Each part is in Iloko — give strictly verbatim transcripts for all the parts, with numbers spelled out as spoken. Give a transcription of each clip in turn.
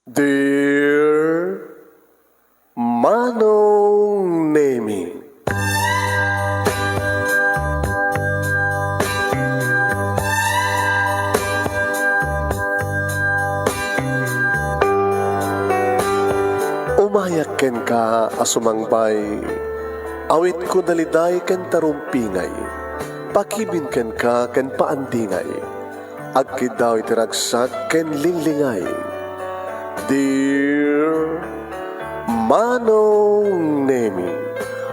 Dear Manong Nemi. Umayak kenka a sumangbay. Awitko daliday ken tarumpingay. Pakibin kenka ken paandingay. Agkiddaw iti ragsak ken linglingay. Dear Manong Nemi,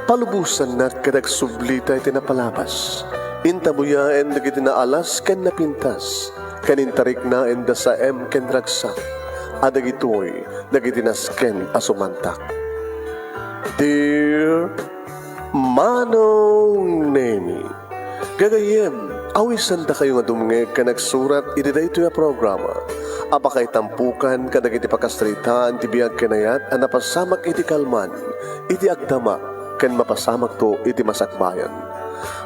palubosannak ket agsublita iti napalabas. Intabuyaen dagiti naalas ken napintas, ken intariknaen da saem ken ragsak, a dagitoy dagiti nasken a sumantak. Dear Manong Nemi, gagayyem, awisandakayo nga dumngeg ken agsurat iti daytoy a programa a pakaitampukan kadagiti pakasaritaan ti biag ken ayat a napasamak iti kalman, iti agdama, ken mapasamakto iti masakbayan.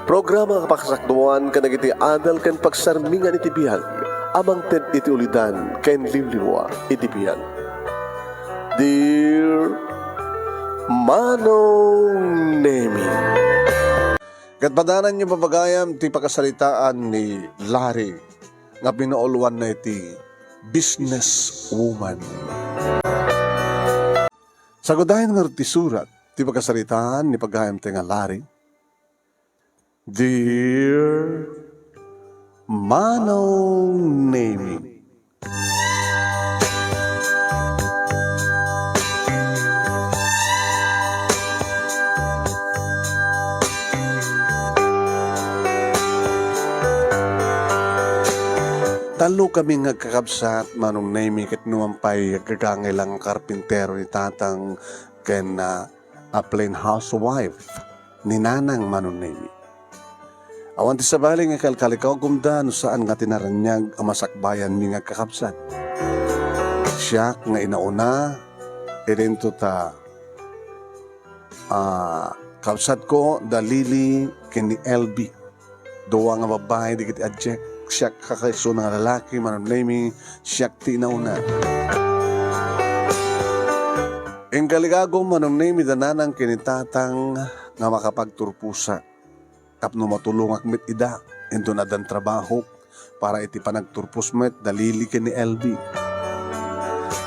Programa nga pakasakduan kadagiti adal ken pagsarmingan iti biag a mangted iti ulidan ken liwliwa iti biag. Dear Manong Nemi. Ket padananyo, babagayam, ti pakasaritaan ni Larry nga pinauluanna iti business woman. Sagudayen ngarud ti surat ti pakasaritaan ni pagayam ti nga Larry. Dear Manong Nemi. Tallo kami nga agkakabsat, Manong Nemi, ket numan pay aggagangay lang nga karpintero ni tatang ken, ah, a plain housewife ni nanang, Manong Nemi. Awan ti sabali nga ikalkalikawgumda no saan nga tinaraniag a masakbayanmi nga agkakabsat. Siak nga inauna, idinto ta, ah, kabsatko da Lily ken ni L B. Dua nga babbai dagiti adiak. Siak kakaisuna nga lalaki, Manong Nemi, siak ti inauna. Inkalikawko, Manong Nemi, da nanang ken ni tatang nga makapagturposak tapno matulongak met ida, inton addan trabahok para iti panagturpos met da Lily ken ni L B.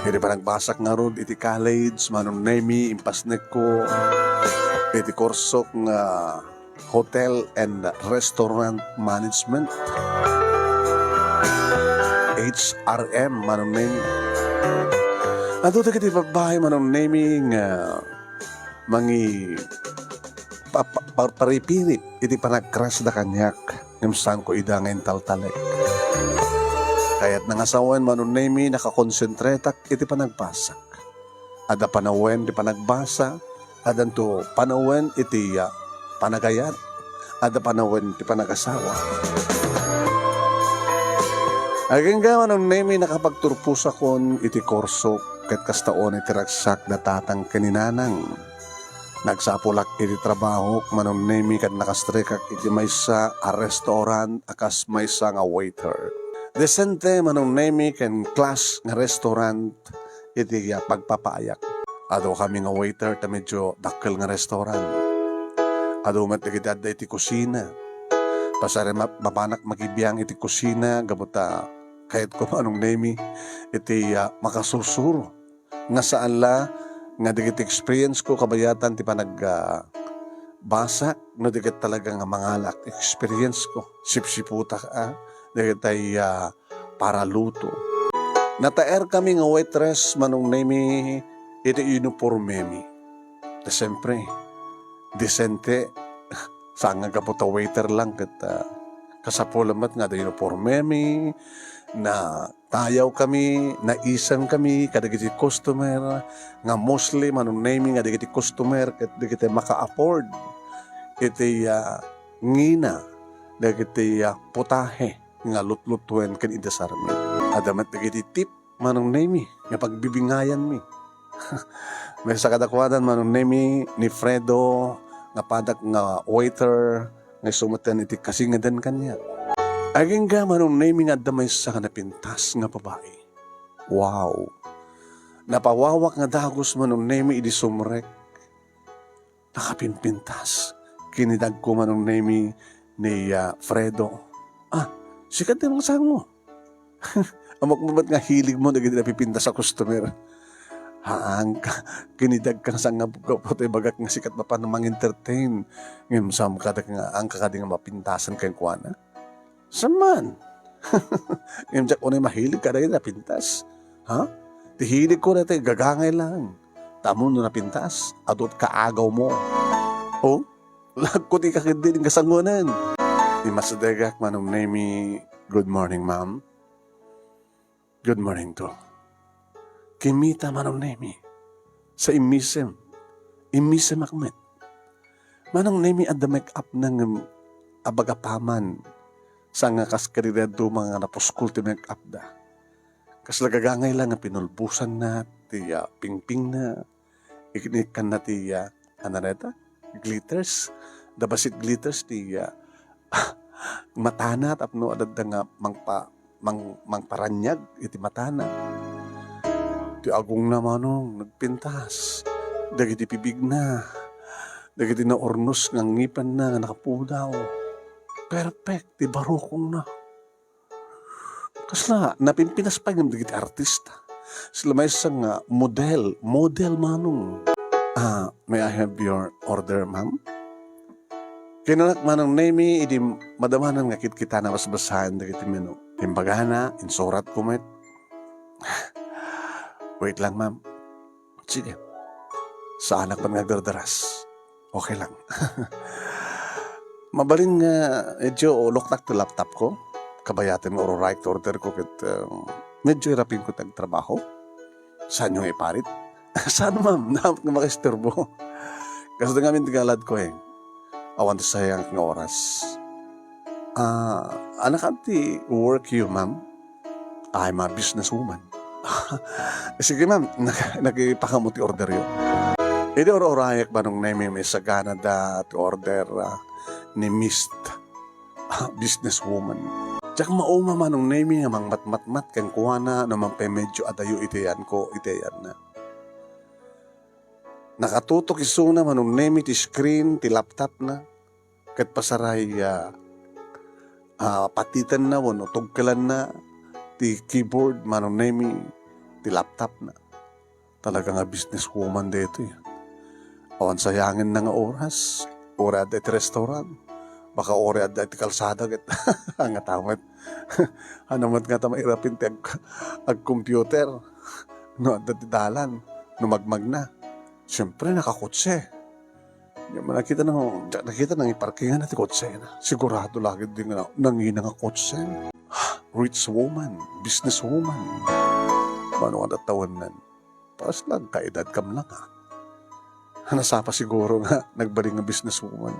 Iti panagbasak ngarud iti college, Manong Nemi, impasnekko iti kursok nga Hotel and Restaurant Management, H R M, Manong Nemi. Adu dagiti babbai, Manong Nemi, nga mangi-, pa-, pa-, pa-, paripirit iti panagkrasda kaniak, ngem saanko ida nga intaltalek. Kayatna nga sawen, Manong Nemi, nakakonsentretak iti panagbasak. Adda panawen ti panagbasa, addanto panawen iti, ah, panagayat, adda panawen ti panagasawa. Agingga, Manong Nemi, nakapagturposakon iti kursok, ket kasta unay ti ragsak da tatang ken ni nanang. Nagsapulak iti trabahok, Manong Nemi, ket nakastrekak iti maysa a restaurant a kas maysa nga waiter. Desente, Manong Nemi, ken class nga restaurant iti, ah, pagpapaayak. Adu kami nga waiter ta medyo dakkel nga restaurant. Adu met dagiti adda iti kusina. Pasari ma-, mapanak makibiang iti kusina gapu ta kayatko, Manong Nemi, iti, ah, makasursuro. Nga saan la nga dagiti experience ko kabayatan ti panag, ah, basak, no di ket talaga nga mangalak experience ko. Sipsiputak, ah, dagitay, ah, paraluto. Nataer kami nga waitress, Manong Nemi, iti uniforme mi. Ta siyempre, disente, saan nga gapu ta waiter lang ket, ah, kasapulan met nga adda uniforme mi, na tayaw kami, naisem kami kadagiti customer, nga mostly, Manong Nemi, nga dagiti customer ket dagiti maka-afford iti, ah, ngina dagiti, ah, putahe nga lutlutuen ken idasarmi. Adda met dagiti tip, Manong Nemi, nga pagbibingayanmi. Maysa kadakuada, Manong Nemi, ni Fredo, nga padak nga waiter, nga isu met iti kasingeden kaniak. Agingga, Manong Nemi, nga adda maysa nga napintas nga babai. Wow! Napawawak nga dagus, Manong Nemi, idi sumrek. Nakapimpintas. Kinidagko, Manong Nemi, ni, ah, Fredo. "Ah, sika ti mangsango. Ammok met nga hilig mo dagiti napipintas a customer." "Haan ka, kinidagka nga sangabko, gapu ta ibagak nga sika ti mapan mangentertain. Ngem saan kadi nga, saan kadi nga mapintasan kenkuana?" "Saan man? Ngem diak unay mahilig kadagiti napintas. Ha? Ti hiligko daytoy gagangay lang. Ta ammom no napintas, adu ti kaagawmo." "Oh, lagko ti kakiddi nga sangonen." Immasidegak, Manong Nemi, "Good morning, ma'am." "Good morning too." Kimmita, Manong Nemi. Sa immisem. Immisemak met. Manong Nemi, adda make-up na ngem abaga paman. Sa nga kas kadagiti dadduma nga napuskol ti make-up da. Kasla gagangay lang nga pinulbosanna ti, ah, pingpingna. Inikkanna ti, ah, ano dayta? Glitters. Da bassit glitters ti, ah, matana tapno adda nga mangpa-, mang-, mangparaniag iti matana. Ti agongna, Manong, nagpintas. Dagiti bibigna, dagiti naurnos nga ngipenna nga nakapudaw. Perfect ti barukongna. Kasla, napimpinas pay ngem dagiti artista. Sila maysa nga model, model, Manong. "Ah, may I have your order, ma'am?" Kinanak, Manong Nemi, idi madamanan nga kitkitana basbasaen dagiti menu. Imbagana, insuratko met. "Wait lang, ma'am." "Sige. Saanak man nga agdardaras. Okay lang." Mabalin nga medyo luktak ti laptopko. Kabayaten nga ururaek ti orderko ket, um, medyo irapingko ti agtrabaho. "Saanyo nga iparit?" "Saan, ma'am? Naamot nga makaisturbo." Kasda ngamin ti galadko, eh. Awan ti sayang nga oras. "Ah, anakan ti work you, ma'am?" "I'm a businesswoman." "Sige, ma'am, nak-, nakipakamo ti orderyo." Idi ur-uraek, Manong Nemi, misaganada ti order, ah, ni Miss, ah, businesswoman. Diak mauma, Manong Nemi, nga mangmatmatmat kenkuana no mangpay medyo adayo iti ayanko, iti ayanna. Nakatutok isuna, Manong Nemi, ti screen ti laptopna. Ket pasaray, ah, ah, patitenna wenno tugkelanna ti keyboard, Manong Nemi, ti laptopna. Talaga nga businesswoman daytoy. Awan sayangenna nga oras. Uray adda iti restaurant. Baka uray adda iti kalsada ket angata met. Ania met ngata mairapen ti ag-, ag-computer no adda ti dalan, no magmagna. Siempre, nakakotse. Diak nakita nang, diak nakita nangiparkinganna ti kotsena. Sigurado la ketdi nga nangina nga kotse. Rich woman, business woman. Mano nga tattawennan? Pas lang, kaedad kam lang, ah. Nasapa siguro nga nagbalin nga business woman.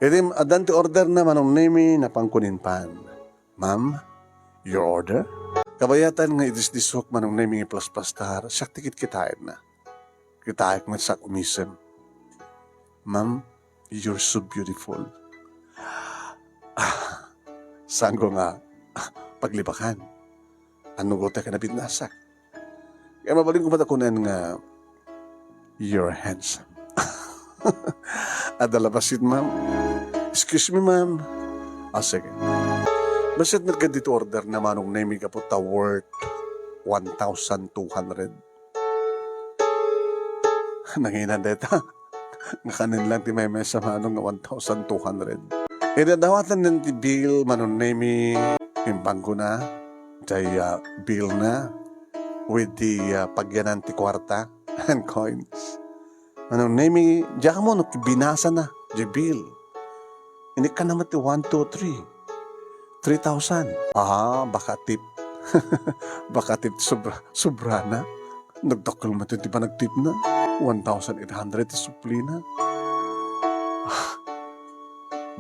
Idi addan ti order na, Manong Nemi, napanko ni pan. "Ma'am, your order?" Kabayatan nga idisdisok, Manong Nemi, nga iplasplastar, siak ti kitkitaenna. Kitaek met sa umisem. "Ma'am, you're so beautiful." Ah, saanko nga, ah, paglibakan. Annugotek a napintasak. Kaya mabalin ko met a kunen nga, "You're handsome." Adda la bassit, ma'am? "Excuse me, ma'am." Ah, sige. Bassit met kadito order na, Manong Nemi, gapu ta worth one thousand two hundred. Nanginan deta. Nga kanen lang ti maymay sa Manong nga one thousand two hundred. Idi dawatan ti bill, Manong Nemi, imbangko na, jay, ah, bill na, with the, ah, pagyanan ti kuarta and coins. Manong Nemi, diak ammo no binasa na, jay bill. Inikkan na met ti one, two, three. Three thousand. Ah, baka tip. Baka tip sobra, sobra na. Nagdakkel met ti panagtipna. One thousand eight hundred ti suplina. Ah,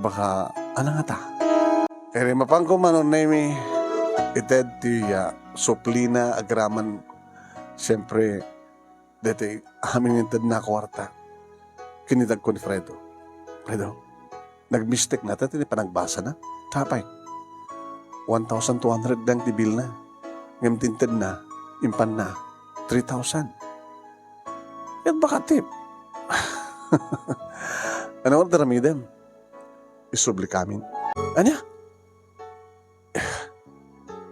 baka, ano nga ta? Ere, mapanko, Manong Nemi, ited ti, ah, suplina agraman, siyempre, deti amin nga intedna a kuarta. Kinidagko ni Fredo. "Fredo, nagmistek na ta ti panagbasana. Apay, one thousand two hundred lang ti bill na. Ngem ti intedna, impanna three thousand. Ket baka tip. Ano order amidem? Isubli kamin. Ania?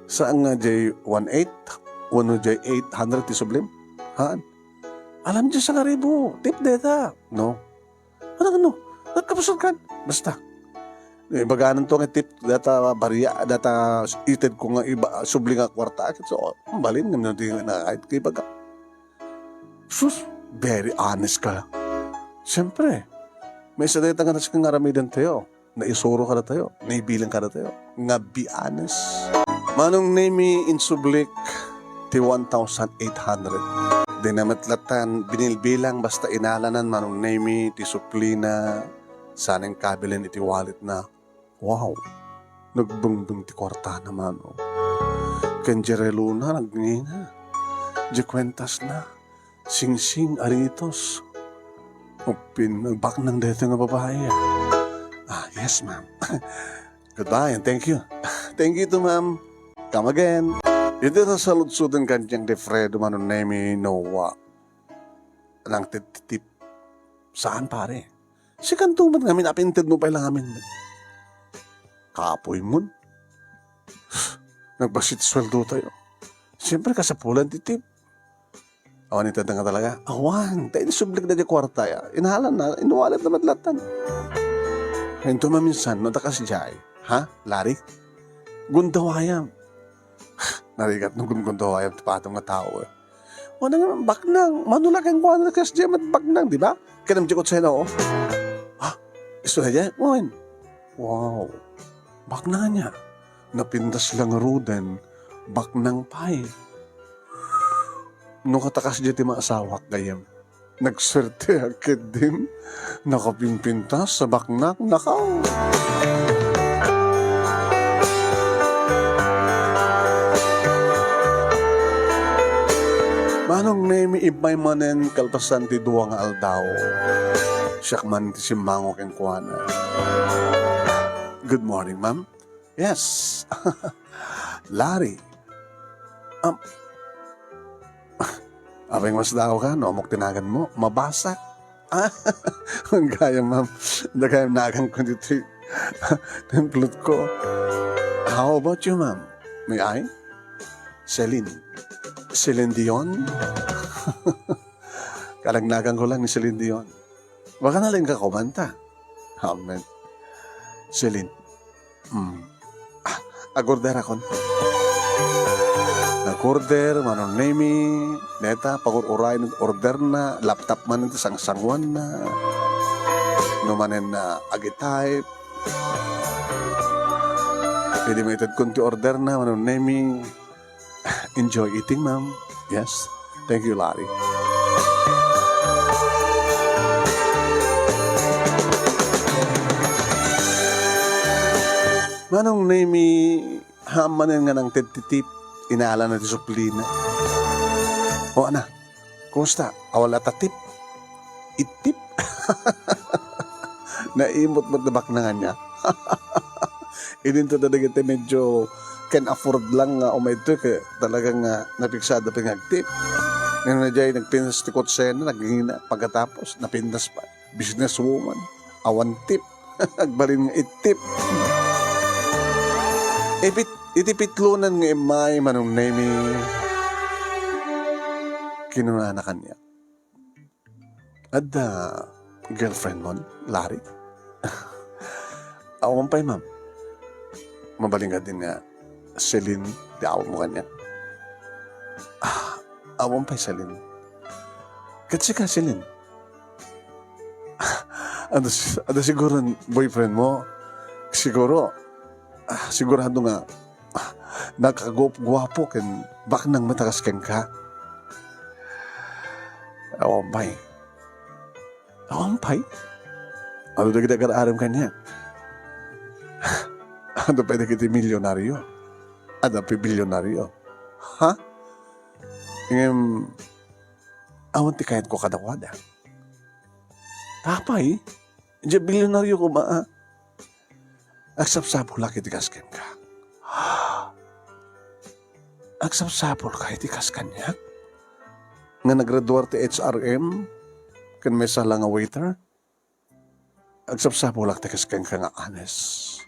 Saan nga jay one eight, wenno jay eight hundred ti sublim? Haan. Alam jay sangaribu, tip deta. No. Ano, ano? Nagkapusarkan? Basta. Ibaganan to nga tip, data baria, data ited ko nga iba, subli nga kwarta. So, balin nga di nga nakakait kay baga. Sus, very honest ka. Siyempre, may isa dayta nga nasika nga aramiden tayo. Naisuro kadatayo, naibilang kadatayo. Nga be honest. Manong Nemi insublik ti one thousand eight hundred. Di na met latan binilbilang basta inalanan Manong Nemi ti suplina, sanen kabilin iti walletna. Wow! Nagbungbung ti kuartana, Manong. Ken di relona, nagngina. Di kuentasna. Singsing, aritos. Upin, nagbaknang daytoy nga babai, ah. Ah, yes, ma'am. Goodbye and thank you. Thank you too, ma'am. Come again. Iti saludsuden kaniak ni Fredo Manong Nemi, Noah. Nangtitip. Saan, pare? Sikanto met ngamin, apinted mo pay la ngamin. Kapoy mon. Nagbasit sueldo tayo. Siyempre, kasapulan ti tip. Awan itedda nga talaga. Awan, ta insublik da di kuarta ya. Inalan na, inwalet na met latan. Ento maminsan, no, ta kasdiay. Ha, Larry? Gundawayam. Narigat no gundawayam ti patom nga tao, eh. Wala nga, baknang. Mano la kenkuana kasdiay met baknang, di ba? Kanam di kutsena, oh. Ha? Isu na diay? Wen. Wow. Baknang ania. Napintas la ngaruden, baknang pay. No katakas diay ti maasawak, gayyem. Nagsuerteak ketdin, nakapimpintas sa baknang, nakaw. Manong Nemi, immay manen kalpasan ti dua nga aldaw. Siak man ti simmango kenkuana. Good morning, ma'am. Yes. Larry. Am-, apay nga masdaaw ka, no? Ammok ti nagan mo. Mabasa. Ah, gayam, ma'am. Dagayam nagan ko ditoy templot ko. How about you, ma'am? May I? Celine. Celine Dion? Kalagnagan ko lang ni Celine Dion. Baka na lang ka kumanta. Amen. Celine. Hmm. Ah, ag-order akon. Nag-order, Manong Nemi, neta, pagur-uray, order na, laptop man iti sangsanguan na. No manen na agi-type. Pwede maited kon ti order na, Manong Nemi. Enjoy eating, ma'am. Yes. Thank you, Larry. Manong Nemi, haan manen nga nangted ti tip, inalana ti suplina. O, ana, kumusta? Awan la ta tip? Itip? Naimot met ti baknang ania. Idinto da dagiti medyo can afford lang nga umaytoy, ket talaga nga napiksada pay nga agtip. Ngem na diay nagpintas ti kutsena, nagngina, pagkatapos, napintas pay. Businesswoman, awan tip. Agbalin nga itip. Ipit-, iti pitlonan nga immay, Manong Nemi, kinunana kaniak, "Adda girlfriend mon, Larry?" "Awan pay, ma'am." "Mabalin kadin nga Celine ti awatmo kaniak?" "Ah, awan pay, Celine." "Ket sika, Celine?" "Adda si-, adda siguro boyfriend mo?" "Siguro, ah, sigurado nga, ah, nakaguap-guapo ken baknang met a kas kenka." "Awan pay." "Awan pay? Adu dagiti agar-arem kaniak?" "Adu pay dagiti milionario. Adda pay bilionario." "Ha? Ngem, awan ti kayatko kadakuada." "Apay? Diay bilionario koma, a. Agsapsapulak iti kas kenka." Agsapsapulka iti kas kaniak nga nagraduar ti H R M ken maysa la nga waiter? Agsapsapulak ti kas kenka nga honest.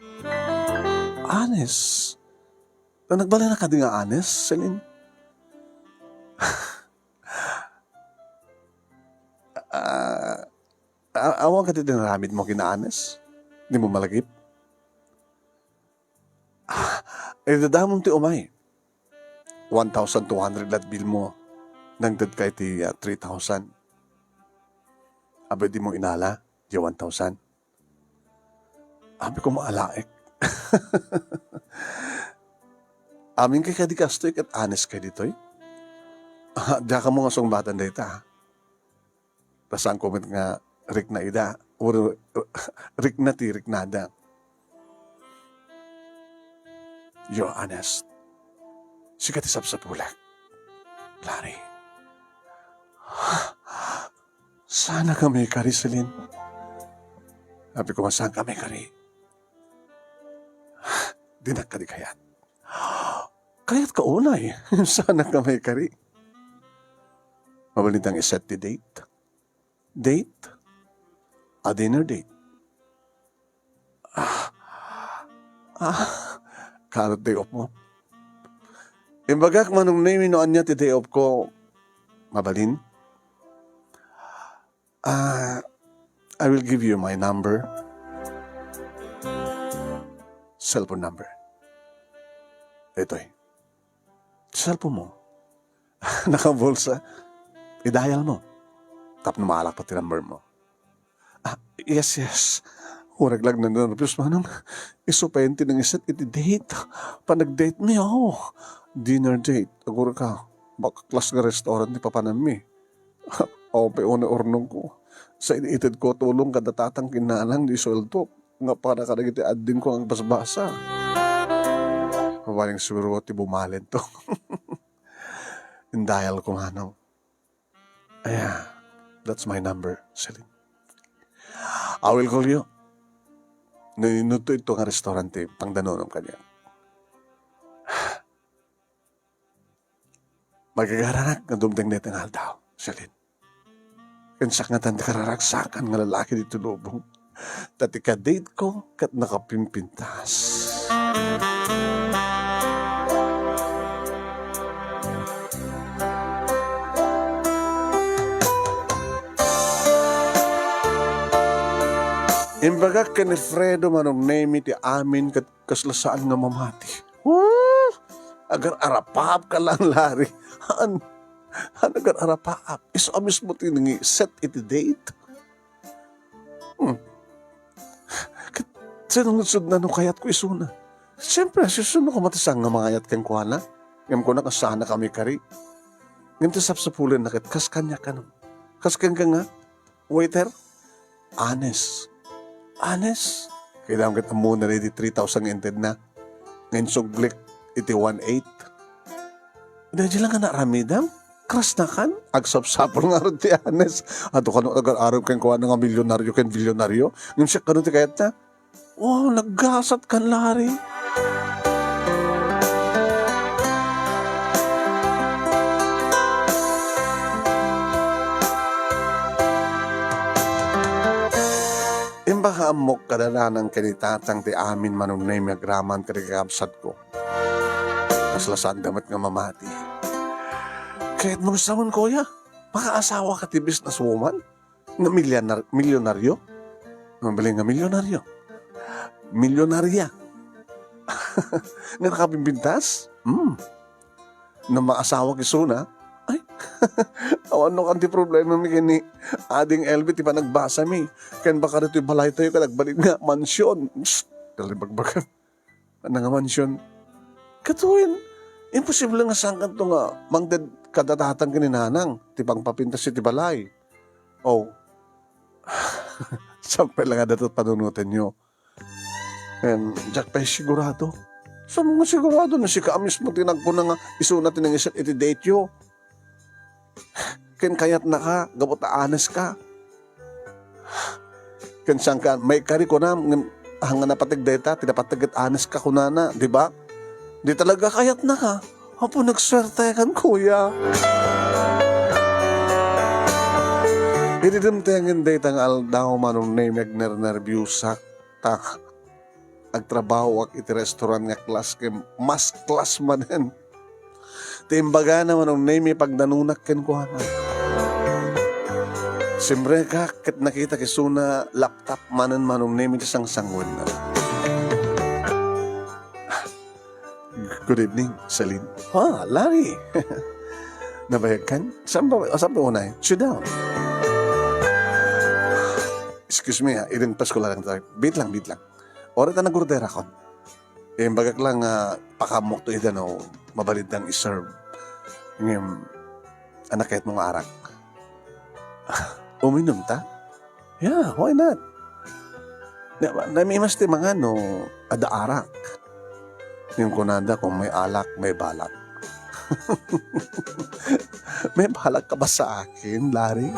Honest? Nagbalin kadi nga honest, Celine? Ah, a-, awan kadi ti naramidmo ken honest? Dimo malagip? Ah, idadamom ti umay. One thousand two hundred la ti bill mo. Nangted ka iti, ah, three thousand. Abay, dimo inala, di one thousand. Abi ko maalaek. Amin kay kadi kastoy ket honest kay ditoy. Ah, diak ammo nga sungbatan dayta, ah. Ta saanko met nga rikna ida, or rikna ti riknada. You're honest. Sika ti sapsapulak, Larry. Saanka maikari, Celine? Abi ko, saanka maikari? Dinak kadi kayat. Kayatka unay. Saanka maikari? Mabalin tang iset ti date. Date? A dinner date. Ah. Ah. Kaano ti day off mo? Imbagak, Manong Nemi, no ania ti day off ko. Mabalin? Ah, I will give you my number. Cellphone number. Itoy. Cellphone mo. Nakabulsa. I-dial mo. Tapno maalak pa ti number mo. Ah, yes, yes. Uray lang nanerbios, manong. Isu pay ti nangiset iti date. Panag-date mi, oh. Dinner date. Agur ka. Baklas nga restaurant ti papanam mi. Awan pay unay urnongko. Sa iniited ko tulong kada tatang ken nanang ti sueldo nga para kadagiti addingko nga agbasbasa. Mabalin siguro ti bumalento. In-dial ko nga, no? Aya, that's my number, Celine. I will call you. No, no, to ito nga restaurant, eh, pangdanonam kaniak. Magagaranak nga dumteng dayta nga aldaw, Celine. Ken saknatan ti kararagsakan nga lalaki ditoy lubong. Ta ti kadate ko ket nakapimpintas. Imbagak ken ni Fredo, Manong Nemi, ti amin ket kasla saan nga mamati. Huh! Agar-arapaap ka lang, Larry. Haan, haan agar-arapaap. Isu a mismo ti nangiset iti date. Hmm. Ket sino nga sudna no kayatko isuna? Siyempre, sino ko mati saan nga mangayat kenkuana? Ngem kuna, saanka maikari. Ngem ti sapsapulenna ket kas kaniak kano. Kas kenka nga, waiter, honest. Honest. Kailangan ket ammona iti three thousand nga intedna. Nga insubli iti one eight. Daydi lang nga naaramidam. Krasnakan. Agsapsapul ngarud ti honest. Adu kano agar-arem kenkuana nga milyonaryo ken bilyonaryo. Ngem siak kano ti kayatna? Oh, naggasat kan, Larry. Imbag nga ammok kada nanang ken ni tatang ti amin, Manong Nemi, agraman kadagiti kakabsatko. Kasla saanda met nga mamati. Kayatmo nga sawen, kuya, makaasawaka ti businesswoman nga milyanar-, milyonaryo? Mabalin nga milyonaryo? Milyonarya. Nga nakapimpintas? Hmm. No maasawak isuna, ay, awan no kan ti problemami ken ni Ading Elvi ti panagbasami. Ken baka ditoy balaytayo ket agbalin nga mansion. Psst, talibagbagan. Nga mansion. Ket wen, imposible nga saankanto nga mangted kada tatang ken ni nanang ti pangpapintas iti balay. Oh. Saan pay la nga dayta panunotenyo? Ken diak pay sigurado. Saan nga sigurado no sika a mismo ti nagkuna nga isuna ti nangiset iti date yo? Ken kayatnaka, gapu ta honest ka. Ken saanka maikari kunam, ngem, ah, nga napateg dayta, ti napateg ket honest ka kunana, di ba? Di talaga kayatnaka. Apo, nagsuertekan, kuya. Idi dumtengen dayta nga aldaw, Manong Nemi, agnernerbiusak. Ta agtrabahoak iti restaurant nga class ken mas class manen ti imbagana, Manong Nemi, pagnanunak kenkuana. Simrekak ket nakitak isuna laptop manen, Manong Nemi, ti sangsanguenna. "Good evening, Celine." "Ah, Larry." "Nabayagkan? Saan ba, saan ba unay? Sit down." "Excuse me, ah, ilinpas ko lang tayo. Wait lang, wait lang. Oras na nag-order ako. Imbagak lang nga pakaammoak to ida no mabalin dang i-serve. Ngem, ania kayatmo nga arak?" "Uminom ta?" "Yeah, why not? Na, namimas ti mangano, adda arak." Ngem kunada, kung may alak, may balak. "May balak ka ba sa akin, Larry?"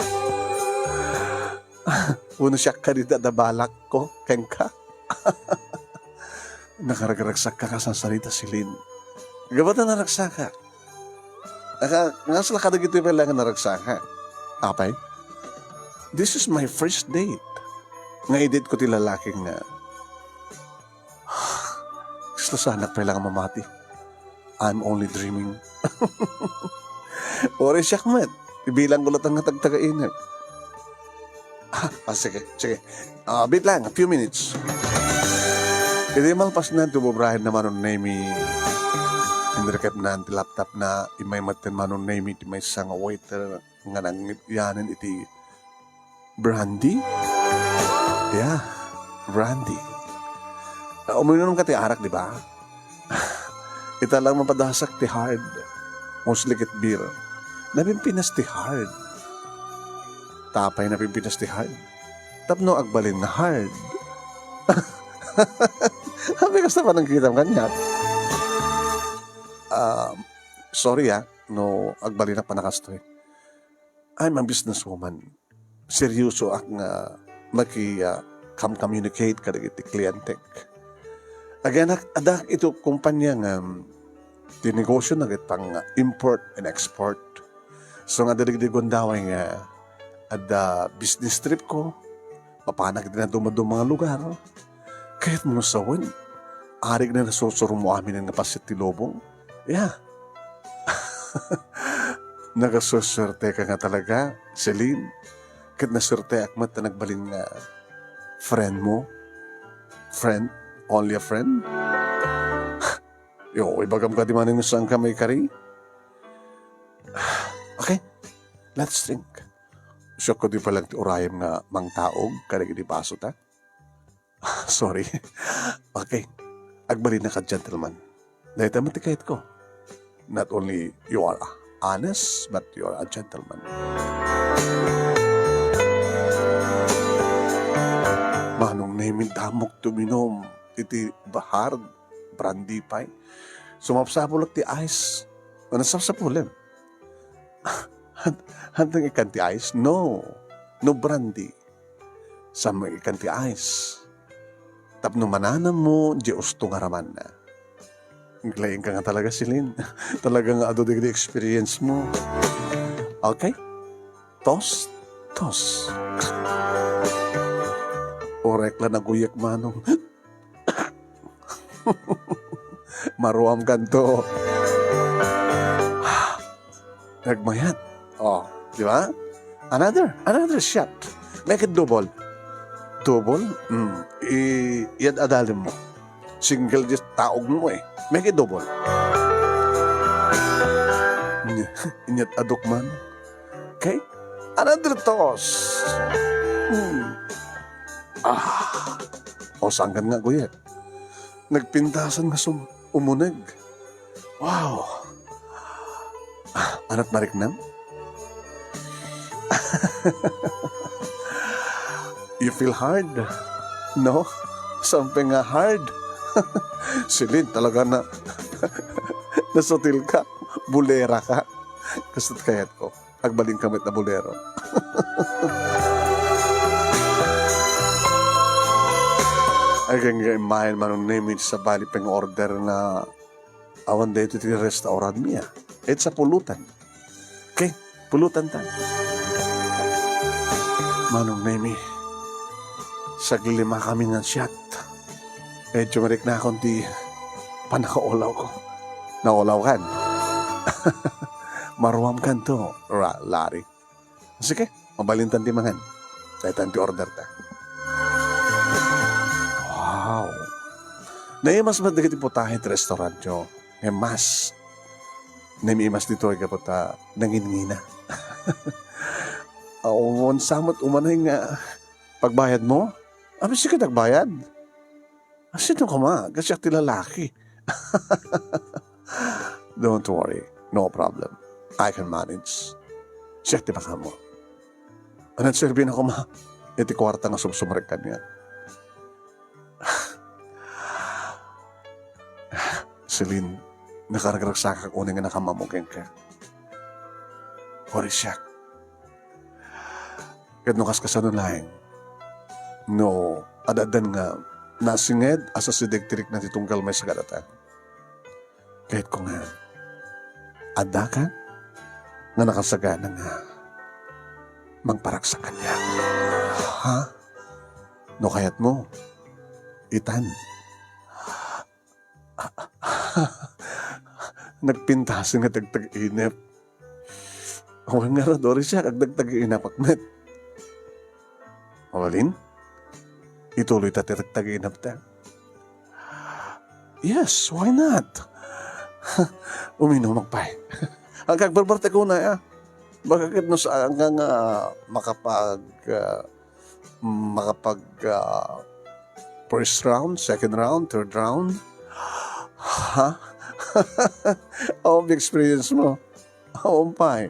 "Uno siak kadi, adda balak ko kenka." Nakaragragsakka a sarsarita, Celine. Gapu ta naragsakak. Aka, ngasla kadagitoy pay laeng a naragsakak. Apay? This is my first date. Nga i-date ko ti lalaki nga, kasla saanak pay laeng a mamati. I'm only dreaming. Uray siak met. Ibilangko latta nga tagtagainep. Ah, ah, sige, sige. Ah, wait lang, a few minutes. Idi malpasna ti ubrahenna, Manong Nemi, inrekepna ti laptopna, immay metten, Manong Nemi, ti maysa nga waiter nga nangngegyanen iti brandy? Yeah, brandy. Ah, uminom ka ti arak, di ba? Ita lang mapadasak ti hard. Mostly ket beer. Napimpinas ti hard. Apay napimpinas ti hard? Tapno agbalin nga hard. Apay kasta panangkitam kaniak? Ah, sorry, ah, no agbalinak panakastoy. I'm a businesswoman. Seryosoak nga maki, ah, kam-, communicate kadagiti klientek. Aganak, adda iti kumpania nga, um, ti negosiona ket pang, ah, import and export. So, nga adda dagiti gundaway nga adda business trip ko, mapanak iti nadumaduma nga lugar. Kayatmo sawen, arik na nasursuro mo amin nga paset ti lubong. Yeah. Nagasusuerte ka nga talaga, Celine. Ket nasuerteak met ta nagbalin nga friend mo. Friend? Only a friend? Yo, ibagam kadi manen no saan ka maikari? Okay, let's drink. Siak kadi pay laeng ti urayem nga mangtaog kadagiti baso ta. Sorry. Okay. Agbalinak a gentleman. Dayta met ti kayatko. Not only you are honest, but you are a gentleman. Manong Nemi, damok ti uminom iti hard brandy pay. Sumapsapulak ti ice. Ano sapsapulem? Hanteng ikkan ti ice? No. No brandy. Saanmo ikkan ti ice. Tapno mananammo, diay usto nga ramanna. Aglaing ka nga talaga, Celine. Talaga nga adu dagiti experience mo. Okay? Toast? Toast. Uray la naguyek, Manong. Maruam kanto. Nagmayat. Oh, di ba? Another, another shot. Make it double. Double? Mm. I-, iyad adalem mo. Single just taog mo eh. Make it double. Inyat aduk man. Okay? Another toast. Hmm. Ah. O, sangkan nga, kuya. Nagpintasan nga sum-, umuneg. Wow! Ah, ania't mariknam? You feel hard, no? Something nga hard. Celine, talaga na, nasutil ka. Bulera ka. Kasto't kayat ko. Agbalin ka met a bolero. Ay, kaya nga imahen, Manong Nemi, sabali pang-order na Awan daytoy ti restaurant mi, ah. It's a pulutan. Okay? Pulutan ta. Manong Nemi, saglima kami nga siat. Medyo mariknakon ti panakaulaw ko. Naulaw kan. Maruam kanto, Ra-, Larry. Sige, mabalintan ti mangan. Daytan ti order ta. Wow. Naimas met dagiti putahe ti restaurantyo. Naimas. Naimas ditoy gapu ta nangingina. Awan sa met umanay nga pagbayad mo? Abi, sige, nagbayad. Sino ka ma? Kasi ti lalaki. Don't worry. No problem. I can manage. Siak ti makamo. Anan serbi na kuma. Iti kwarta nga sumsumrek kaniak. Celine, nakaragragsakak unay nga nakamamo kenka. Worry siak. Ket no kaskasano laeng, no ad-addan nga nasinged a sasideg ti rikna ti tunggal maysa kadata. Ket ko nga, adda ka nga nakasagana nga mangparagsak kaniak. Ha? No kayatmo, itan. Nagpintasen nga tagtag-inep. Awan nga ra, Doris, siak, agdagtag-inapak met. Mabalin? Ituloy ta ti tagtag-inep ta. Yes, why not? Uminom, agpay. Ang kagbarbar ta kuna, ah. Baka ket no saan ka nga makapag, ah, makapag, ah, first round, second round, third round. Ha? Awan experience mo. Awan pay.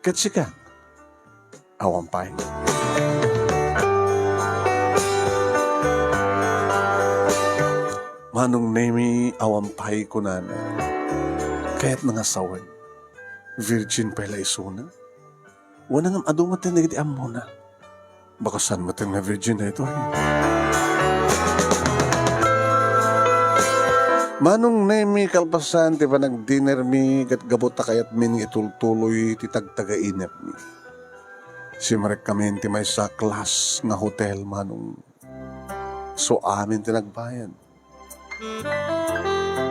Ket sika? Awan pay. Manong Nemi, awan pay kunana. Kayatna nga sawen. Virgin pay la isuna. Wen, ngem adu met dagiti ammona. Baka saan met nga virgin daytoy. Manong Nemi, kalpasan ti panagdinermi ket gapu ta kayatmin nga itultuloy ti tagtagainepmi, simrekkamin ti maysa a class nga hotel, Manong. So, amin ti nagbayad.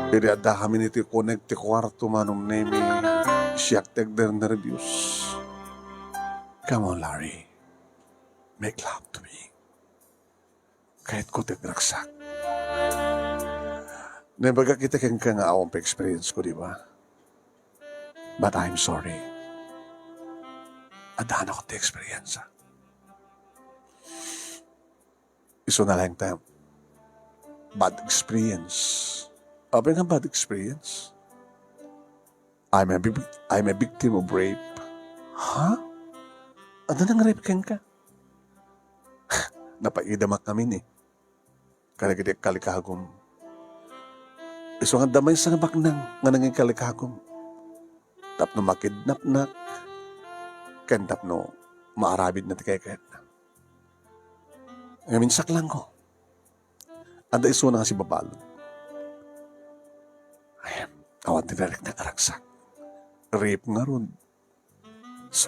Idi addakamin iti kuneg ti kuarto, Manong Nemi, siak ti agnernerbios. Come on, Larry. Make love to me. Kayatko ti agragsak. Naibagak iti kenka nga awan pay experience ko, di ba? But I'm sorry. Addanakon ti experience. Isuna laeng ta, bad experience. Apay nga bad experience? I'm a bib-, I'm a victim of rape. Ha? Adda nang-rape kenka? Napaidamak ngamin, eh. Kadagiti kalikagum. Isu nga adda maysa nga baknang nga nangikalikagum. Tapno makidnapnak, ken tapno maarabidna ti kaykayatna. Ngamin saklangko. Adda isuna nga sibabalud. Ay, awan ti narikna nga ragsak. Rape ngarud. So,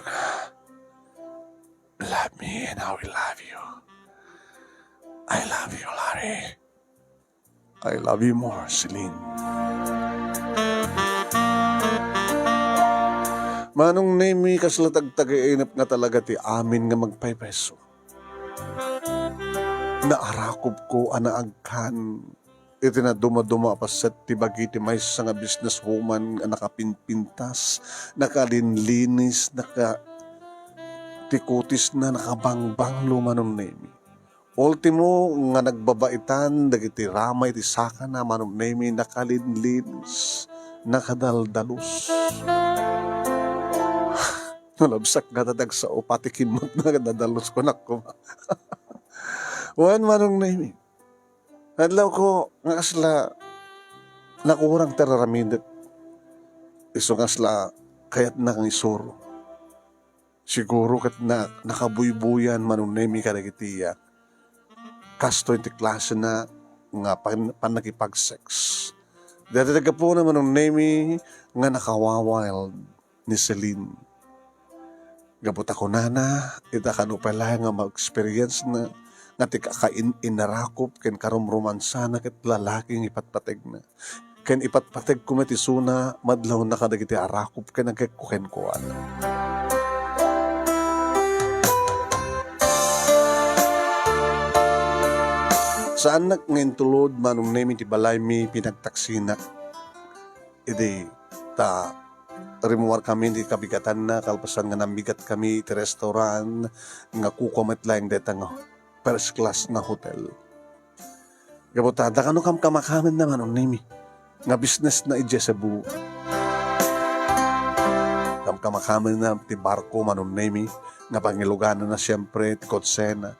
love me and I will love you. I love you, Larry. I love you more, Celine. Manong Nemi, kasla tagtagainep nga talaga ti amin nga magpaypayso. Naarakupko a naagkan iti nadumaduma a paset ti bagi ti maysa nga businesswoman a nakapinpintas, nakalinlinis, naka-, ti kutisna nakabangbanglo, Manong Nemi. Ultimo nga nagbabaitan dagiti ramay ti sakana, Manong Nemi, nakalinlinis, nakadaldalus. Nalabsak nga dadagsao pati kimmotna nga dadalus, kunak koma. Wen, Manong Nemi, adlawko nga kasla nakurang ti ar-aramidek. Isu nga kasla kayatna nga isuro. Siguro ket na-, nakabuybuyan, Manong Nemi, kadagiti, ah, kastoy ti klasena nga pan-, pannakipag-sex. Dayta ti gapuna, Manong Nemy, nga nakawa-wild ni Celine. Gapu ta kunana, ita kano pay laeng nga ma-experience na nga ti kakain-inarakop ken karumromansana ket lalaki nga ipatpategna. Ken ipatpategko met isuna, madlawna kadagiti arakop ken agekko kenkuana. Saannak nga intulod, Manong Nemy, ti balaymi, pinagtaksinak. Idi ta rimmuarkami ti kabigatanna, kalpasan nga nammigatkami iti restaurant, nga kukua met laeng dayta nga first class nga hotel. Gapu ta, adda kano kamkamakamenna, Manong Nemy, nga business na idiay Cebu. Kamkamakamenna ti barko, Manong Nemy, nga pangilugananna, siempre, ti kotsena.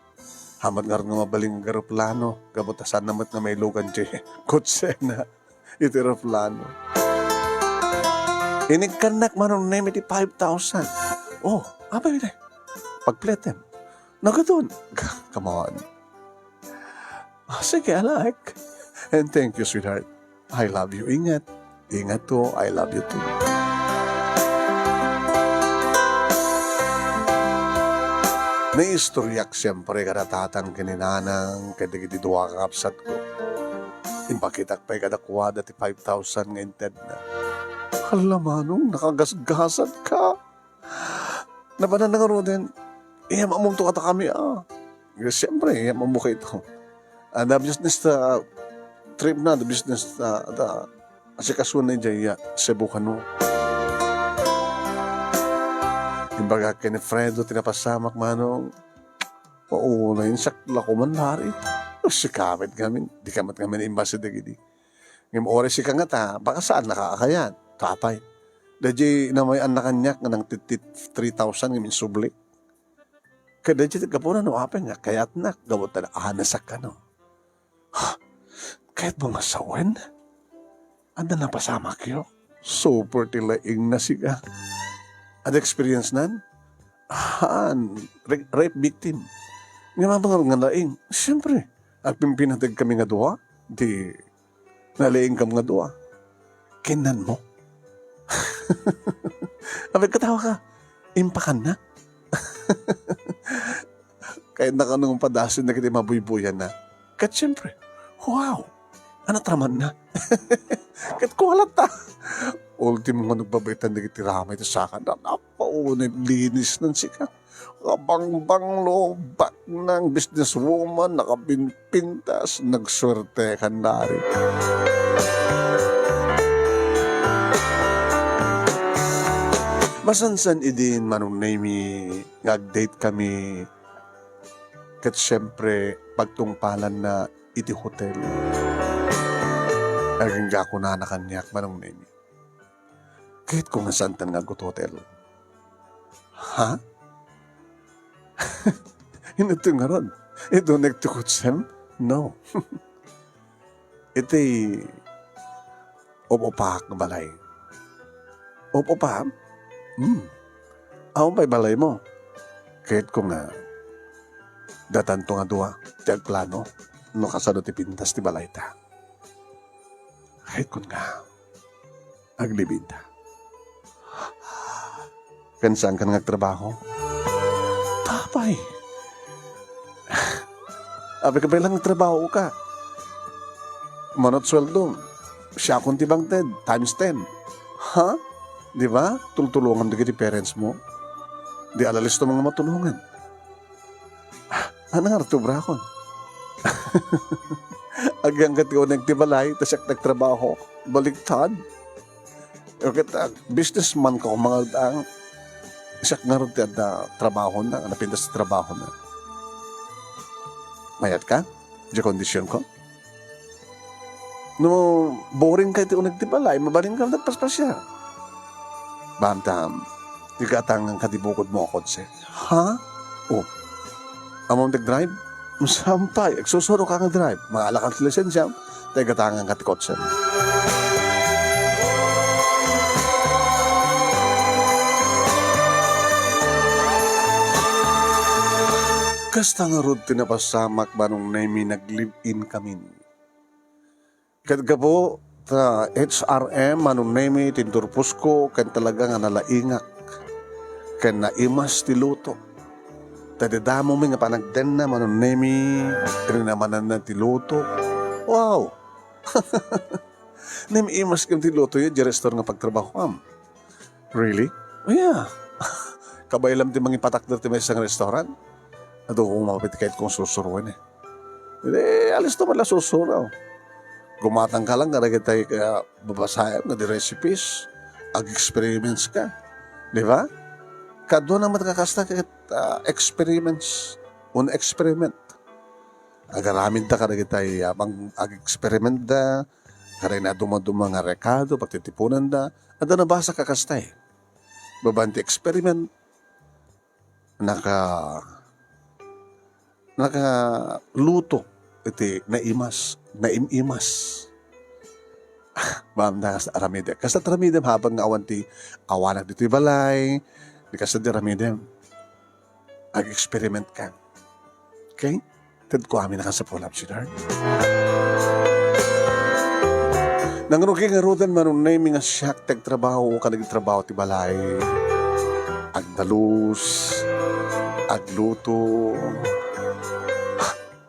Haan met ngarud nga mabalin nga eroplano, gapu ta saanna met nga mailugan ti kotsena iti eroplano. Inikkannak, Manong Nemy, ti five thousand. Oh, apay iti? Pagpletem. Nagadun. Come on. Ah, sige, I like. And thank you, sweetheart. I love you. Ingat. Ingat ko. I love you too. Naistoryak siempre kada tatang ken ni nanang ken dagiti dua nga kabsatko. Impakitak pay kadakuada ti five thousand nga intedna. Hala, Manong, nakagasgasatka. Napanan na ngaruden, iyam-ammom to kadakami, ah. Siyempre, iyam-ammo kayto. Ah, the business, ah, trip na, the business, ah, the asikasona idiay, ah, Cebu kano. Imbagak ken ni Fredo ti napasamak, Manong, paunay, insakla ko man, Larry. Sika met ngamin, dika met ngamin imbasi dagidi. Ngem uray sika ngata, baka saannaka a kayat. Apay? Daydiay namay-anna kaniak nga nangtittit three thousand ngem insubli. Ket daydiay ti gapuna no apay nga kayatnak gapu ta naanesak kano. Ha? Kayatmo nga sawen? Adda napasamakyo? Super ti laingna sika. Adda experience nan? Haan, ra-, rape victim. Ngem apay nga laing? Siyempre, agpimpinateg kami nga dua. Di nalaingkam nga dua. Kinnanmo? Apay, katawa ka. Impakanna? Kayatna kano nga padasen dagiti mabuybuyanna. Ket siyempre, wow! Anatramanna? Ket kuala ta. Ultimo nga nagbabaitan dagiti ramay ti sakana. Napaunay linisnan sika. Kabangbanglo, baknang, businesswoman, nakapimpintas, nagsuertekan, Larry. Masansan idin, Manong Nemy, nga ag-date kami, ket siyempre, pagtungpalanna iti hotel. Agingga kunana kaniak, Manong Nemy. Kayatko nga saantan nga aghotel. Ha? Inutto ngarud? Idunek ti kotsem? No. Iti up-upaak nga balay. Up-upaam? Hmm. Awan pay balaymo? Kayatko nga datanto nga dua ti agplano no kasano ti pintas ti balayta. Kayatko nga aglibinta. Ken saankan nga agtrabaho? Apay? Apay ka pay lang agtrabaho ka? Manut sueldo, siakon ti bangted, times ten. Ha? Di ba? Tultulongam dagiti parents mo. Di ala listo nga matulongan. Ah, ano nga obrakon? Agyangga ti uneg ti balay, ta siak nagtrabaho. Baliktad. Ket, ah, businessman ka, kumangaldang. Siak ngarud ti adda trabahona, napintas ti trabahona. Mayat ka? Di kondisyon ko? No boring ka iti uneg ti balay, mabalin ka nagpaspasiar. Bamtam, ti gatangan ka ti bukodmo a kotse. Ha? Oh. Ammom ti agdrive? Saan pay, agsusuro ka nga drive. Mangala ka ti lisensiam, ta igatangan ka ti kotse. Kasta ngarud ti napasamak, Manong Nemy, nag-live-in kamin. Ket gapu ah, H R M, Manong Nemy, ti inturposko, ken talaga nga nalaingak, ken naimas ti luto. Ta dayta damo mi nga panagdenna, Manong Nemy, rinamananna ti luto. Wow! Naimas ken ti luto, idiay restaurant nga pagtrabahoam. Really? Oh, yeah. Kabay lang ti mangipatakder ti maysa nga restaurant. Adu ko mapit kayat kong susuroen eh. Iti, alisto man la susuro. Gumatang ka lang kadagitay, ah, babasaem nga di recipes. Ag-experiments ka. Di ba? Kadua na met nga kasta ket, ah, experiments. Un experiment. Agaramidda kadagitay, ah, pang-, ag-experimenta, kaday na dumaduma nga rekado, pagtitipunanda. Adda nabasa ka kasta eh. Babaen ti experiment, naka-, nakaluto iti naimas, naim-imas. Bamda kas aramidem. Kasta aramidem habang nga awan ti awanak ditoy balay, di kasta di aramidem. Ag-experiment ka. Okay? Ted ko amin a kasapulem, sweetheart. Nangrugi ngaruden, Manong Nemy, nga siak ti agtrabaho, kadagiti trabaho ti balay. Agdalus, agluto,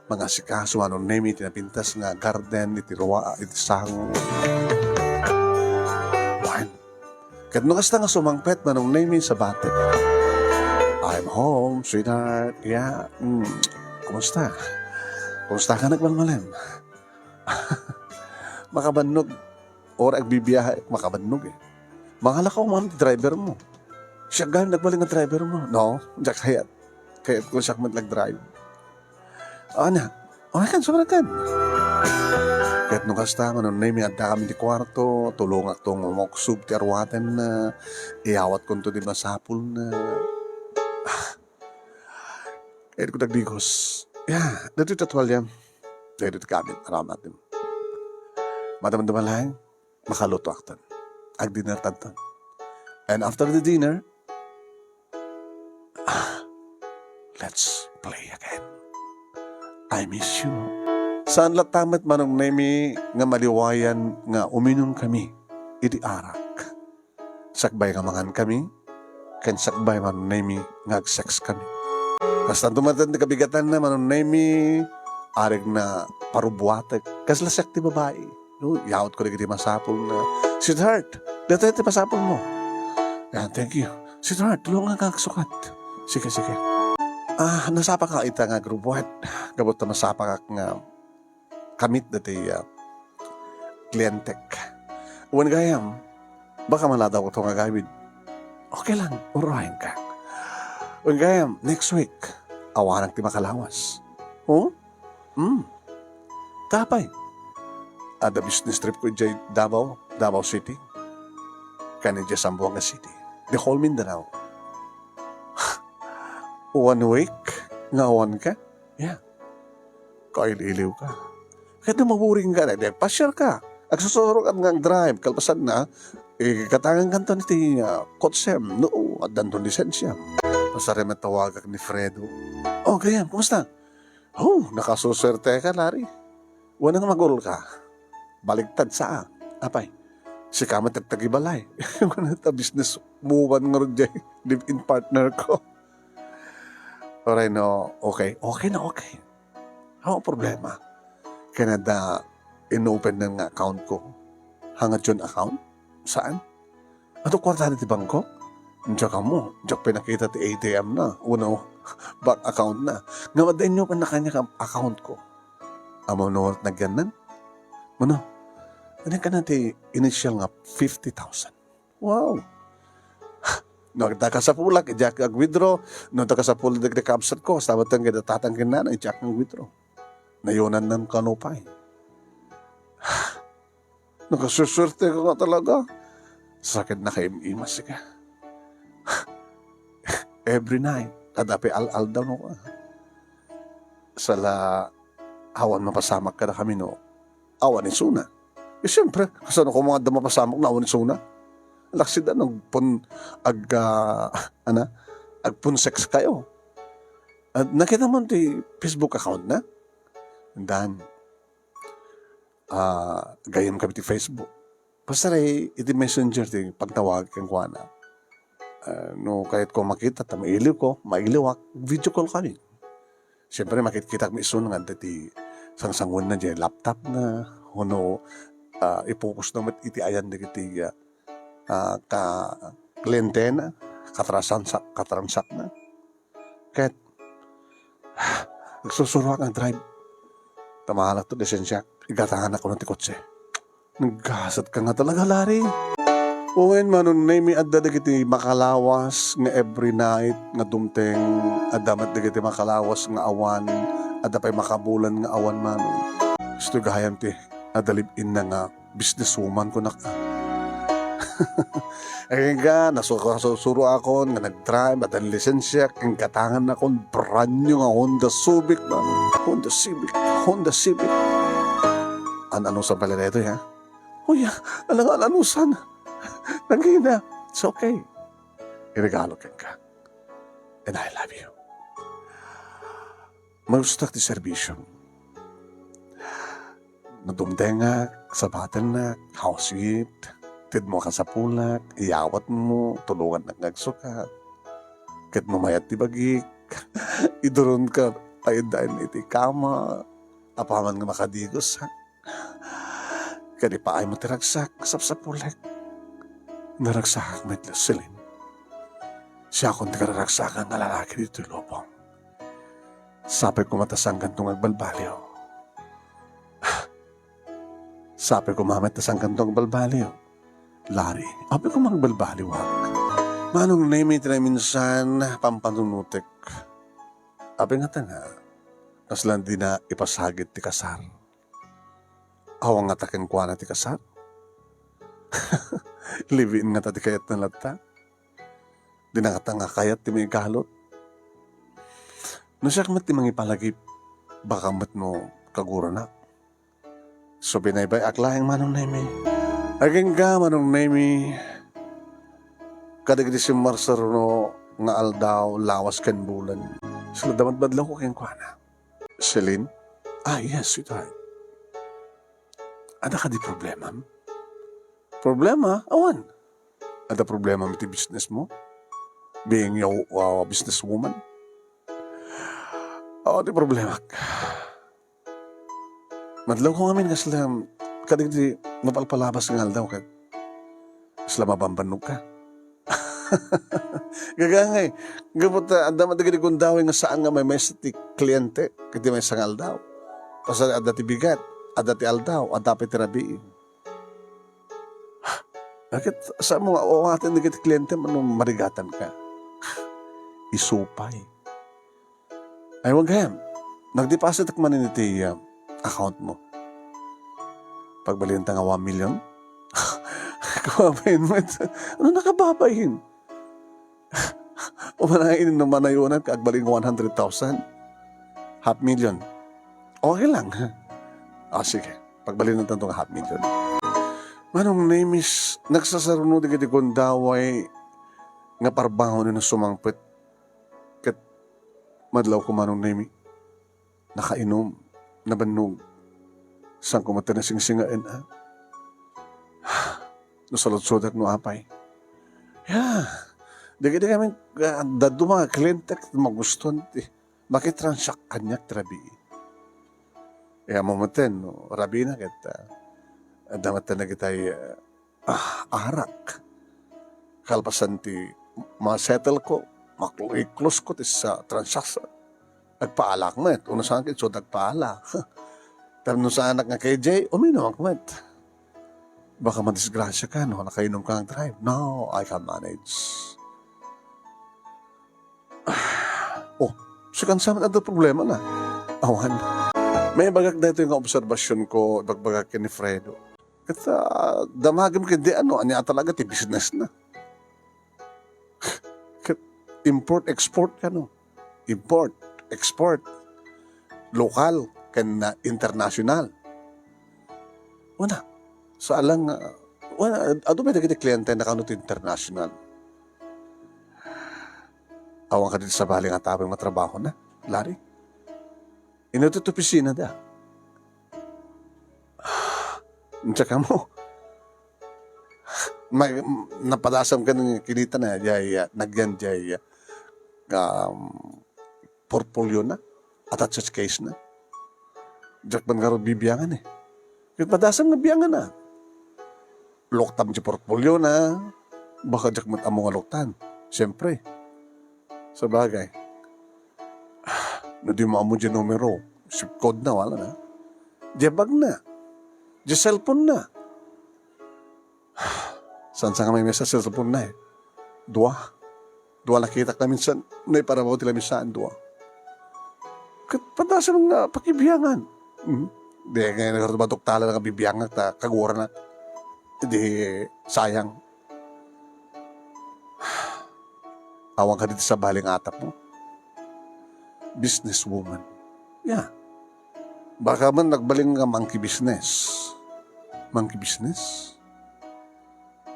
mangasikaso, Manong Nemy, ti napintas nga garden, iti rua, iti sango. Wen, ket no kasta nga sumangpet, Manong Nemy, sa batek. "I'm home, sweetheart." Ya, mm, kumusta? Kumusta ka nagmalmalem? Makabannog. Or agbibiyahe, makabannog eh. Mangalakaw man ti driver mo. Siak gayam nagbalin nga driver mo. No, diak kayat. Kayat ko siak met nag-drive. Ana, okay kan, sobra kan. Ket no kasta, Manong Nemy, adda kami ti kuarto, tulongakto nga umaksub ti aruatenna, iyawatkonto di masapulna. Ah, ket ko dagdigos. Ya, dito ti tuwalya. Dito ti gamit, aramat din. Madam, madam lang, makaluto aktan. Ag-dinner tantan. And after the dinner, ah, let's play again. I miss you. Saan latta met, Manong Nemy, nga maliwayan nga uminum kami iti arak? Sakbay nga mangan kami, ken sakbay, Manong Nemy, nga ag-sex kami. Kasta dumaten ti kabigatanna, Manong Nemy, arigna parubuatek. Kasla siak ti babai. No, yaot ko dagiti masapul na, "Sweetheart, datoy ti masapul mo." Yan, "Thank you." "Sweetheart, tulungan ka agsukat." "Sige, sige." Ah, nasapa ka ita nga agrubuat. Gabut ta masapa ka nga kamit dati, ah, klientek. Wen gayam, baka maladaw ko to nga gawid. Okay lang, urayen ka. Wen gayam, next week, awanak ti makalawas. Oh? Hmm. Tapay. Ada business trip ko idiay Davao, Davao City. Ken idiay Zamboanga City. The whole Mindanao. One week nga awan ka? Yeah. Kailiw-iliw ka. Ket no maburing ka, di, di, pasiar ka. Agsusurok ka nga drive, kalpasan na, eh, katangan kanto ni ti, ah, kotsem. No, addanto lisensia. Pasarem a tawagak ni Fredo. "Oh, gayam, kumusta?" "Oh, nakasusuerte ka, Larry. Wen nga magul ka." Baligtad sa, apay. Sika met ti agtagibalay. Wen ta business woman ngarud jay live-in partner ko. Oray no, okay. Okay na, okay. Awan problema. Ken adda inopen nga account ko. Hanga joint account? Saan? Adu kuarta ti bangko? Diak ammo, diak pinakita ti A T M na, wenno bank account na. Ngem adda inopen kaniak nga account ko. Ammom no ania ti nagyannan? Mano? Ania kaniak ti initial nga fifty thousand. Wow! No adda kasapulak, diak ag-withdraw. No adda kasapul dagiti kabsat ko, kasta met ken dagiti tatang ken nanay, diak ag-withdraw. Nayonannan kano pay. Nakasusuerte ka nga talaga. Sakit na kay im-imas ka. Every night, kada pay al-aldaw no ka. Sala, awan mapasamak kadakami no awan isuna. Eh, siyempre, kasano ko nga adda mapasamak no awan isuna? Laksidan, agpun-, ag-, ah, ana, agpun-sex kayo. At nakita mo ti Facebook account na? Dan, ah, gayyemkami ti Facebook. Basta iti Messenger ti pagtawag kenkuana. Ah, no kayatko makita ta mailiwko, mailiwak, video call kami. Siyempre, makitkitakmi isu nga adda ti sangsanguenna diay laptopna, wenno, ah, i-focusna met iti ayan dagiti, ah, ah, ka-, klientena, katrasansa-, katransakna. Ket, agsursuroak nga agdrive. Ta mahalakto lisensiak, igatanganak kuno ti kotse. Naggasatka nga talaga, Larry. Wen, Manong Nemy, adda dagiti makalawas nga every night nga dumteng, adda met dagiti makalawas nga awan, adda pay makabulan nga awan, Manong. Isu gayam ti adda live-inna nga businesswoman, kunak. Ay, nga, nasu-, nasursuroakon nga nag-drive, adda lisensiak, ken gatangannakon brand new nga Honda Civic, Manong. Honda Civic, Honda Civic. An-anusan pay la daytoy, ha? Uy, alang-anusan. Nagina. It's okay. Iregalo kenka. And I love you. Magustoak ti serbisio. No dumtengak, sabatennak, house it, tedmo a kasapulak, iyawatmo, tulongannak nga agsukat. Ket no mayat ti bagik, iduronka pay dain iti kama, apaman nga makadigosak. Ket ipaaymo ti ragsak, sapsapulek. Naragsakak met, Celine. Siakon ti kararagsakan nga lalaki ditoy lubong. Sapay koma ta sangkanto nga agbalbaliw. Sapay koma met ta sangkanto nga agbalbaliw. Larry, apay koma agbalbaliwak. Manong Nemy, ti naminsan, pampanunotek. Apay ngata nga, kasla dina ipasagid ti kasar. Awan ngata kenkuana ti kasar? Live-in ngata ti kayatna latta? Dina ngata nga kayat ti maigalut? No siak met ti mangipalagip, baka met no kaguranak. So, binaybay-ak laeng, Manong Nemy. Agingga, Manong Nemy, kadagiti simmarsaruno nga aldaw, lawas ken bulan. Sila damat badlawko kenkuana. Celine? Ah, yes, sweetheart. Adda kadi problemam? Problema? Awan. Adda problemam iti business mo? Being a, uh, businesswoman? Awan ti problemak. Madlawko ngamin kasla kadagiti mapalpalabas nga aldaw ket kasla mabambannogka. Gagangay, gapu ta adda met dagiti gundaway nga saan nga maymaysa ti kliente iti maysa nga aldaw. Pasan adda ti bigat, adda ti aldaw, adda pay ti rabii. Ket saanmo nga awaten dagiti kliente no marigatanka? Isu pay. Ay, wen gayam. Nag-depositak manen iti, ah, account mo. Pagbalinenta nga one million? Kababain met. Ano, nakababain? Umana nga inin no manayunan ka, agbalin one hundred thousand. Half million. Okay lang. Ah, sige. Pagbalinenta nga half million. Manong Nemy, nagsasaruno dagiti gundaway nga parbangon no sumangpet. Ket madlawko, Manong Nemy. Nakainom, nabannog. Saanko met ti nasingsingaen, a? No saludsodek no apay. Ya, dagiti kami, ah, dadduma nga klientek, magustuhan ti makitransak kaniak ti rabii. Ya, ammom metten, no, rabiina ket, ah, adda metten dagitay, ah, ah, arak. Kalpasan ti ma-settle ko, maklo-, i-close ko ti sa transaction. Agpaalak met, no saan ket isu agpaala. Tapno saanak nga K J, uminumak met. Baka madisgrasya ka, no, nakainom ka nga drive. No, I can manage. Oh, si Kansaman adda problema na. Awan. Maibagak daytoy nga obserbasyonko, ibagbagak ken ni Fredo. Ket, ah, damagem ket di ano, ania talaga ti business na. Ket import, export kano. Import, export. Lokal, ken, ah, international. Wen, saan lang, ah, wen, adu met dagiti kliente na kano ti international. Awan kadi sabali nga tapay matrabaho na, Larry? Ino ti opisina da? Diak ammo. May, napadasam ken kinitana, jay, ah, nagyan jay, ah, um, portfoliona, attache casena. Diak man ngarud bibiangan, eh. Ket padasam nga bianganna. Luktam ti portfoliona, baka diak met ammo nga luktan. Siempre. Sabagay. No dimo ammo diay numero, zip codena, wala na. Diay bagna. Diay cellphonena. Saan sa nga may mesa ti cellphonena, eh? Dua. Dua nakitak laminsan. Naiparabaw ti laminsan, dua. Ket padasam nga pakibiangan. Hmm? Di nga nagbatok tala nga bibiangak ta kaguranak. Di sayang. Awan kadi ti sabali nga atapmo? Businesswoman. Yeah. Baka man nagbalin nga monkey business. Monkey business?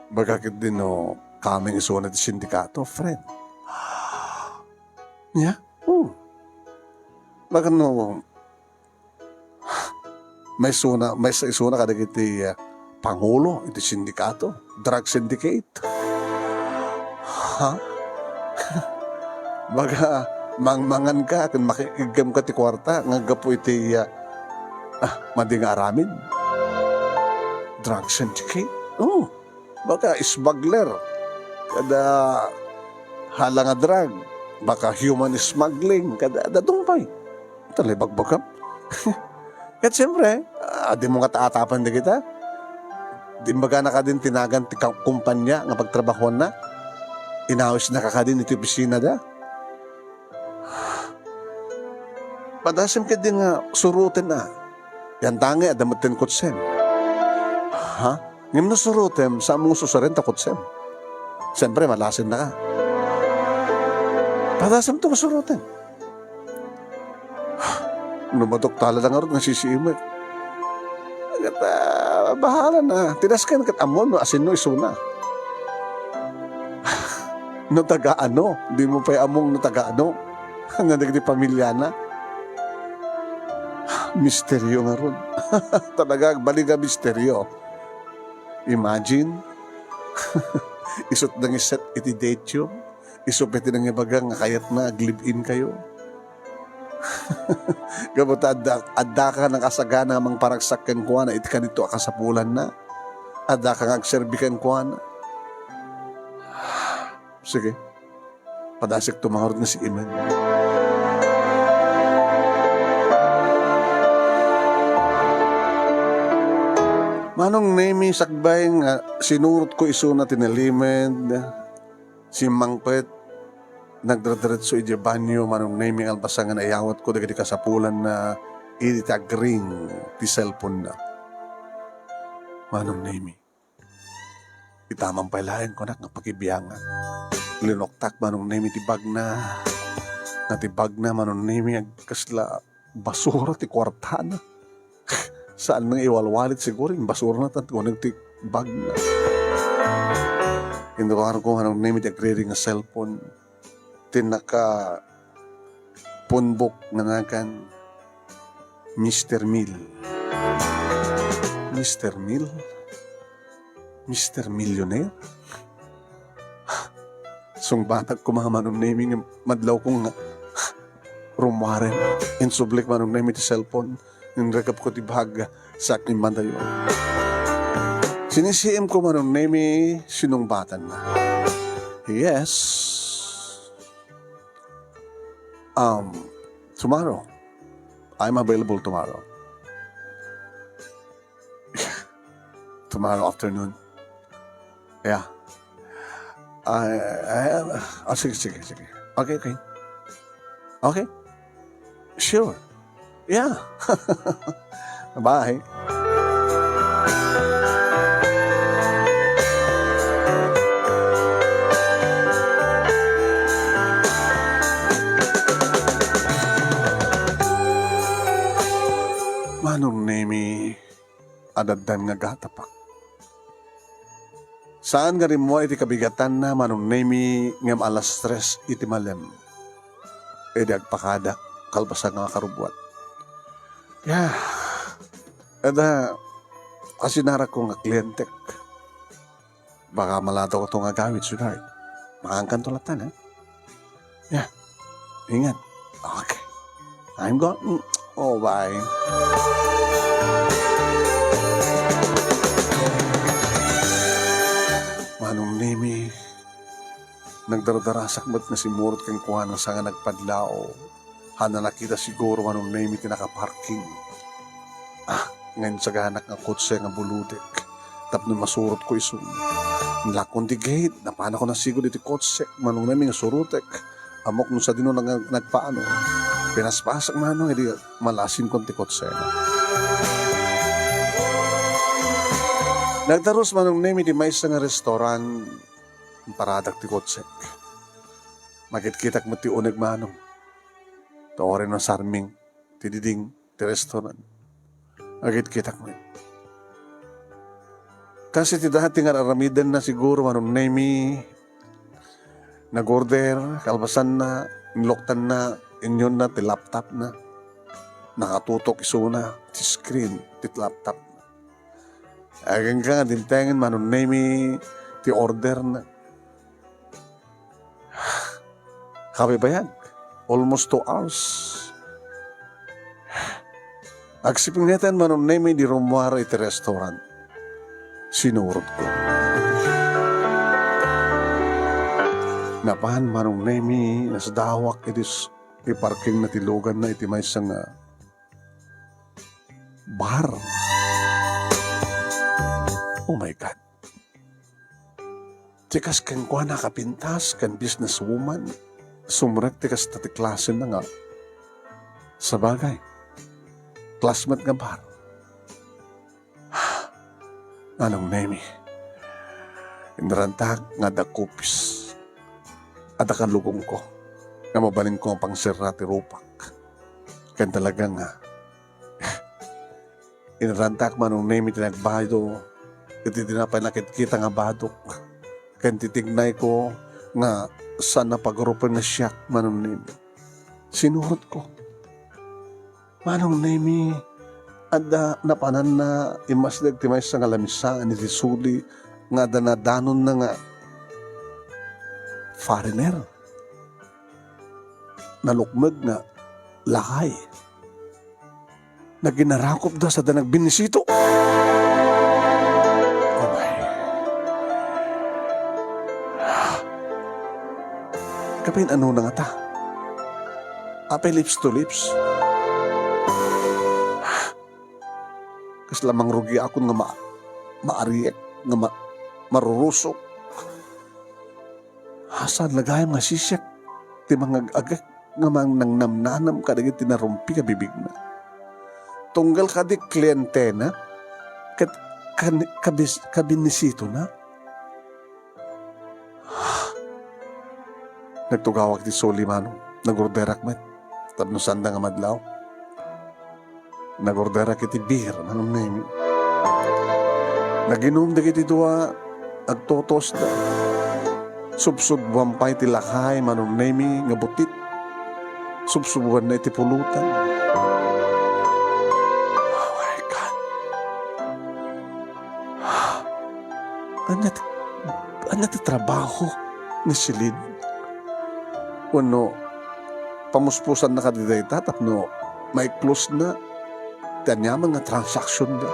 Baka ketdi no coming isuna ti sindikato, friend. Yeah? Hmm. Baka no, may isuna, may isuna kadagiti, ah, pangulo iti sindikato, drug syndicate. Ha? Baka mangmangan ka ken makikiggam ka ti kuarta nga gapu iti, ah, ah, madi nga aramid. Drug syndicate? Oh, baka smuggler. Kada hala nga drug, baka human smuggling, kada dadun pay. Ita la ibagbagam. Ket siempre, ah, dimo nga taatapan dagita. Di imbagana kadin ti nagan ti ka-, kumpanya nga pagtrabahuanna. Inawisna ka kadin iti opisinada. Padasem ketdi nga suroten a. Yan tangay, adda met ti kutsem. Ha? Ngem no surotem, saan mo nga susaren ta kutsem? Siempre, malasennaka. Padasem to nga suroten. No maduktalan na ngarud nga sisiimek. Ket, ah, bahala na. Ti dasken ket ammom no asinno isuna. No taga ano, di mo pay ammong no taga ano. Nga dagiti pamilyana. Misterio ngarud. Talaga, agbalin nga misterio. Imagine, isut' nangiset iti date-yo, isu pay ti nangibaga nga kayatna ag-live-in kayo. Gapu ta adda, addaka nakasagana nga mangparagsak kenkuana iti kanito a kasapulanna. Addaka nga agserbi kenkuana. Sige. Padasek to mangarud nga si Iman. Manong Nemi, sakbay nga sinurot ko isuna ti nalimed, simmangpet, nagdiretso idiay banyo, Manong Nemi, kalpasan nga naiyawat ko dagiti kasapulanna, idi ti agring ti cellphone na. Manong Nemi. Itaman pay laeng kunak nga pakibiangak. Linuktak Manong Nemi ti bagna. Nga ti bagna Manong Nemi agkasla basura ti kuartana. Saan nga iwalwalit siguro yung basura na tan kunak ti bagna. Inruar ko Manong Nemi ti agriring nga cellphone. Ti naka punbok nga nagan Mister Mill. Mister Mill? Mister Millionaire? Sungbatak ko mga Manong Nemi nga madlaw ko nga rummuaren. Insublik Manong Nemi ti cellphone. Inrekap ko ti bag sa akin madayo. Sinisiim ko Manong Nemi sinungbatan na. Yes. Um, tomorrow. I'm available tomorrow. Tomorrow afternoon. Yeah. I, I, ah, sige, sige, sige. Okay, okay. Okay. Sure. Yeah. Bye. Manong Nemi, adaddan nga gatapak. Saan nga rimmuar iti kabigatanna, Manong Nemi, ngem alas tres iti malem. Idi agpakadak, kalpasan nga makarubbuat. Ya, ada, Kas inaragko nga klientek. Baka maladawto nga agawid, sweetheart. Makaankanto latta, ha? Yeah. Ingat. Okay. I'm going. Oh, bye. Manong Nemi, nagdardarasak met nga simmurot kenkuana sa nga nagpadlao. Haanna nakita siguro, Manong Nemi, ti nakaparking. Ah, nga insaganak nga kotse nga buludek tapno masurotko isu. Nilakon ti gate, napanakon a sigud iti kotse, Manong Nemi, nga surotek. Ammok no sadino nag-, nagpaano. Pinaspasak, Manong, idi malasinkon ti kotse. Nagdaros, Manong Nemi, ti maysa nga restaurant, imparadak ti kotsek. Makitkitak met ti uneg, Manong. Ti uray nasarming ti diding ti restaurant. Agitkitak met. Kas iti dati nga ar-aramidenna siguro, Manong Nemi, nag-order, kalpasanna, inluktanna, inyonna ti laptopna. Nakatutok isuna ti screen ti laptopna. Agingga nga dimtengen, Manong Nemi, ti orderna. Kabaybayag, almost two hours. Agsipngetan, Manong Nemi, di rummuar iti restaurant. Sinurotko. Napan, Manong Nemi, nasdawak iti s-, ti parkingna ti luganna iti maysa nga bar. Oh my God. Ti kas kenkuana a kapintas ken businesswoman, sumrek ti kasta ti klasena nga, sabagay, classmate nga bar. Manong Nemi, inrantak nga adda kupis. Adda kalugongko nga mabalinko a pangserra ti rupak. Ken talaga nga, inrantak, Manong Nemi, ti nagbado iti di pay nakitkita nga badok. Ken titignayko nga saan a pagrupen nga siak, Manong Nemi. Sinurotko. Manong Nemi, adda napananna immasdeg ti maysa nga lamisaan iti suli nga adda nadanonna nga foreigner. Nalukmeg nga lakay. Naginarakopda sada nagbinisito. Oh my. Kapin ano na nga ta? Apay lips to lips? Kasla mangrugiakon nga ma-, maariek, nga ma-, marurusok. Saan la gayam nga sisiak ti mangag-agek nga mangnamnamnam kadagiti narumpi a bibigna. Tunggal kadi klientena ket kan-, kabis-, kabinisitona. Nagtugawak ti suli, Manong. Nagorderak met tapno sanda nga madlaw. Nagorderak iti beer, Manong Nemi. Naginum dagiti dua, agtotosda. Subsubbuan pay ti lakay, Manong Nemi, nga butit. Subsubbuanna iti pulutan. Oh my God. Ania ti, ania ti trabaho ni Celine? Wenno, pamuspusanna kadi dayta tapno mai-close na ti aniaman nga transaction da?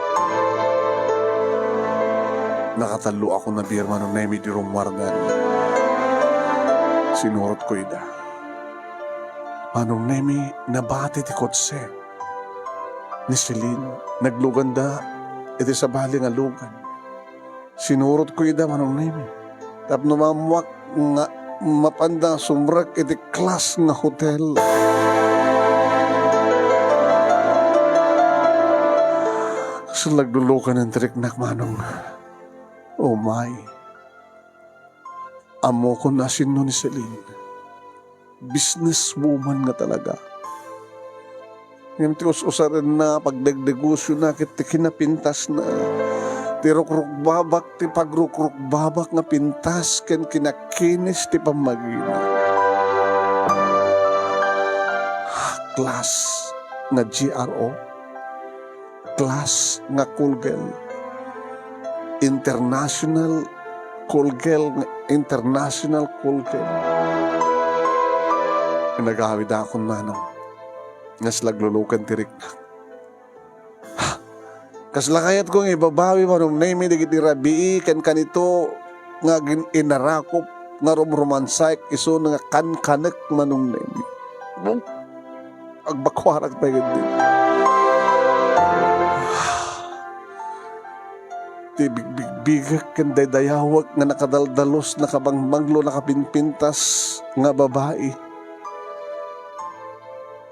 Nakatalloakon a beer, Manong Nemi, di rummuarda. Sinurotko ida. Manong Nemi, nabati ti kotse ni Celine, nagluganda iti sabali nga lugan. Sinurotko ida, Manong Nemi, tapno maammuak nga mapanda sumrek iti class nga hotel. Kasla aglulokan ti riknak, Manong. Oh my. Ammokon a sinno ni Celine. Businesswoman nga talaga. Ngem ti us-usarenna, pagnegnegosiona ket ti kinapintasna, ti rukrukbabak, ti pagrukrukbabak nga pintas ken kinakinis ti pammagina. Class nga G R O, class nga cool girl, international call girl, nga international call girl. Nagawidakon manong, nga lagluluken ti riknak. Kasla kayatko nga ibabawi, Manong Nemi, dagiti rabii ken kanito nga agin-inarakop nga rumromansaek isu nga kankanek, Manong Nemi. Agbakuarak pay ketdi. Ti bigbigbigek ken daydayawek nga nakadaldalus, nakabangmanglo, nakapinpintas nga babai.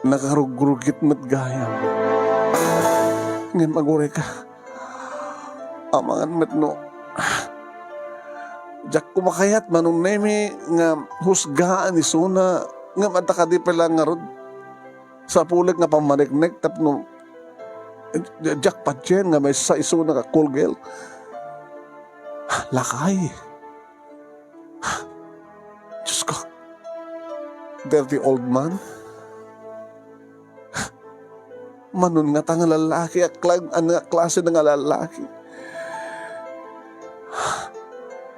Nakarugrugit met gayam. Ngem agurayka, amangan met no diak koma kayat, Manong Nemi, nga husgaan isuna, ngem adda kadi pay la ngarud sapulek nga pammaneknek tapno di-, diak patien nga maysa isuna nga call girl. Lakay. Diyos ko. Dirty old man. Manun ngata nga lalaki, aklag-, ano nga klase na nga lalaki?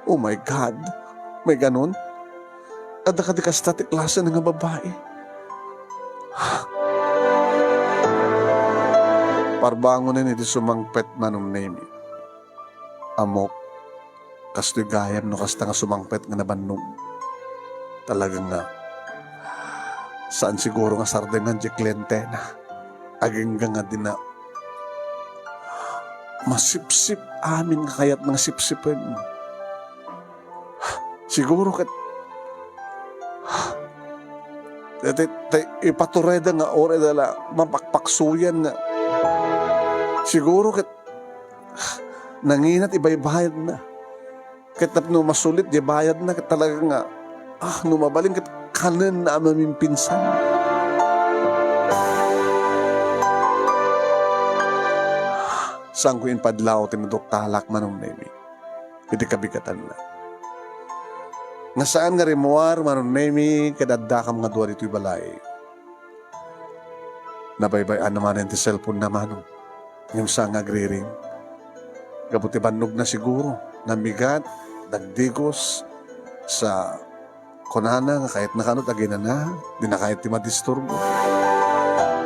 Oh my God. May ganun? Adda kadi kasta ti klase na nga babai? Parbangonen iti sumangpet, Manong Nemi. Ammok, kastoy gayam no kasta nga sumangpet nga nabannog. Talaga nga, saan siguro nga sardengan ti klientena. Agingga nga dina masipsip amin nga kayatna nga sipsipen. Siguro ket, ti, ti, ti ipaturayda nga uray da la mapakpaksuyan nga. Siguro ket, nanginat ibaybayadna. Ket tapno masulit ti bayadna, ket talaga nga, ah, no mabalin, ket kanenna a mamimpinsan. Saanko impadlaw ti naduktalak, Manong Nemi, iti kabigatanna. Nga saan nga rimmuar, Manong Nemi, ket addakam nga dua ditoy balay. Nabaybay-anna manen ti cellphone-na, Manong. Ngem saan nga agriring. Gapu ti bannogna siguro, namigat, nagdigos, sa kunana nga kayatna kano ti aginana, dina kayat ti madisturbo.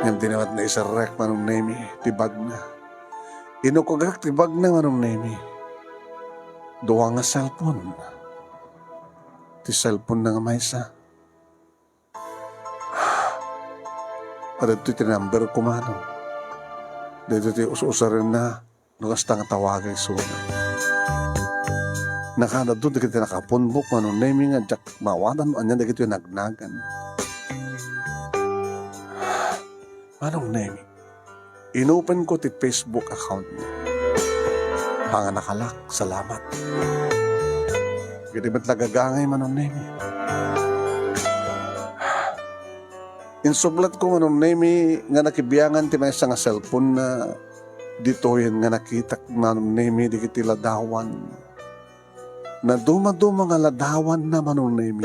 Ngem dina met naiserrek, Manong Nemi, ti bagna. Inukogak ti bagna, Manong Nemi. Dua nga cellphone. Ti cellphone-na nga maysa. Adtoy ti number ko, Manong. Daytoy ti us-usarenna no kasta nga tawagek isuna. Nakadadto dagiti nakapunbok, Manong Nemi, nga diak maawadan no ania dagitoy nagnagan. Manong Nemi, inopen ko ti Facebook account-na. Panganakalak, salamat. Dagiti met la gagangay, Manong Nemi. Insublat ko, Manong Nemi, nga nakibiangan ti maysa nga cellphone-na ditoyen nga nakitak, Manong Nemi, dagiti ladawan. Nadumaduma nga ladawanna, Manong Nemi.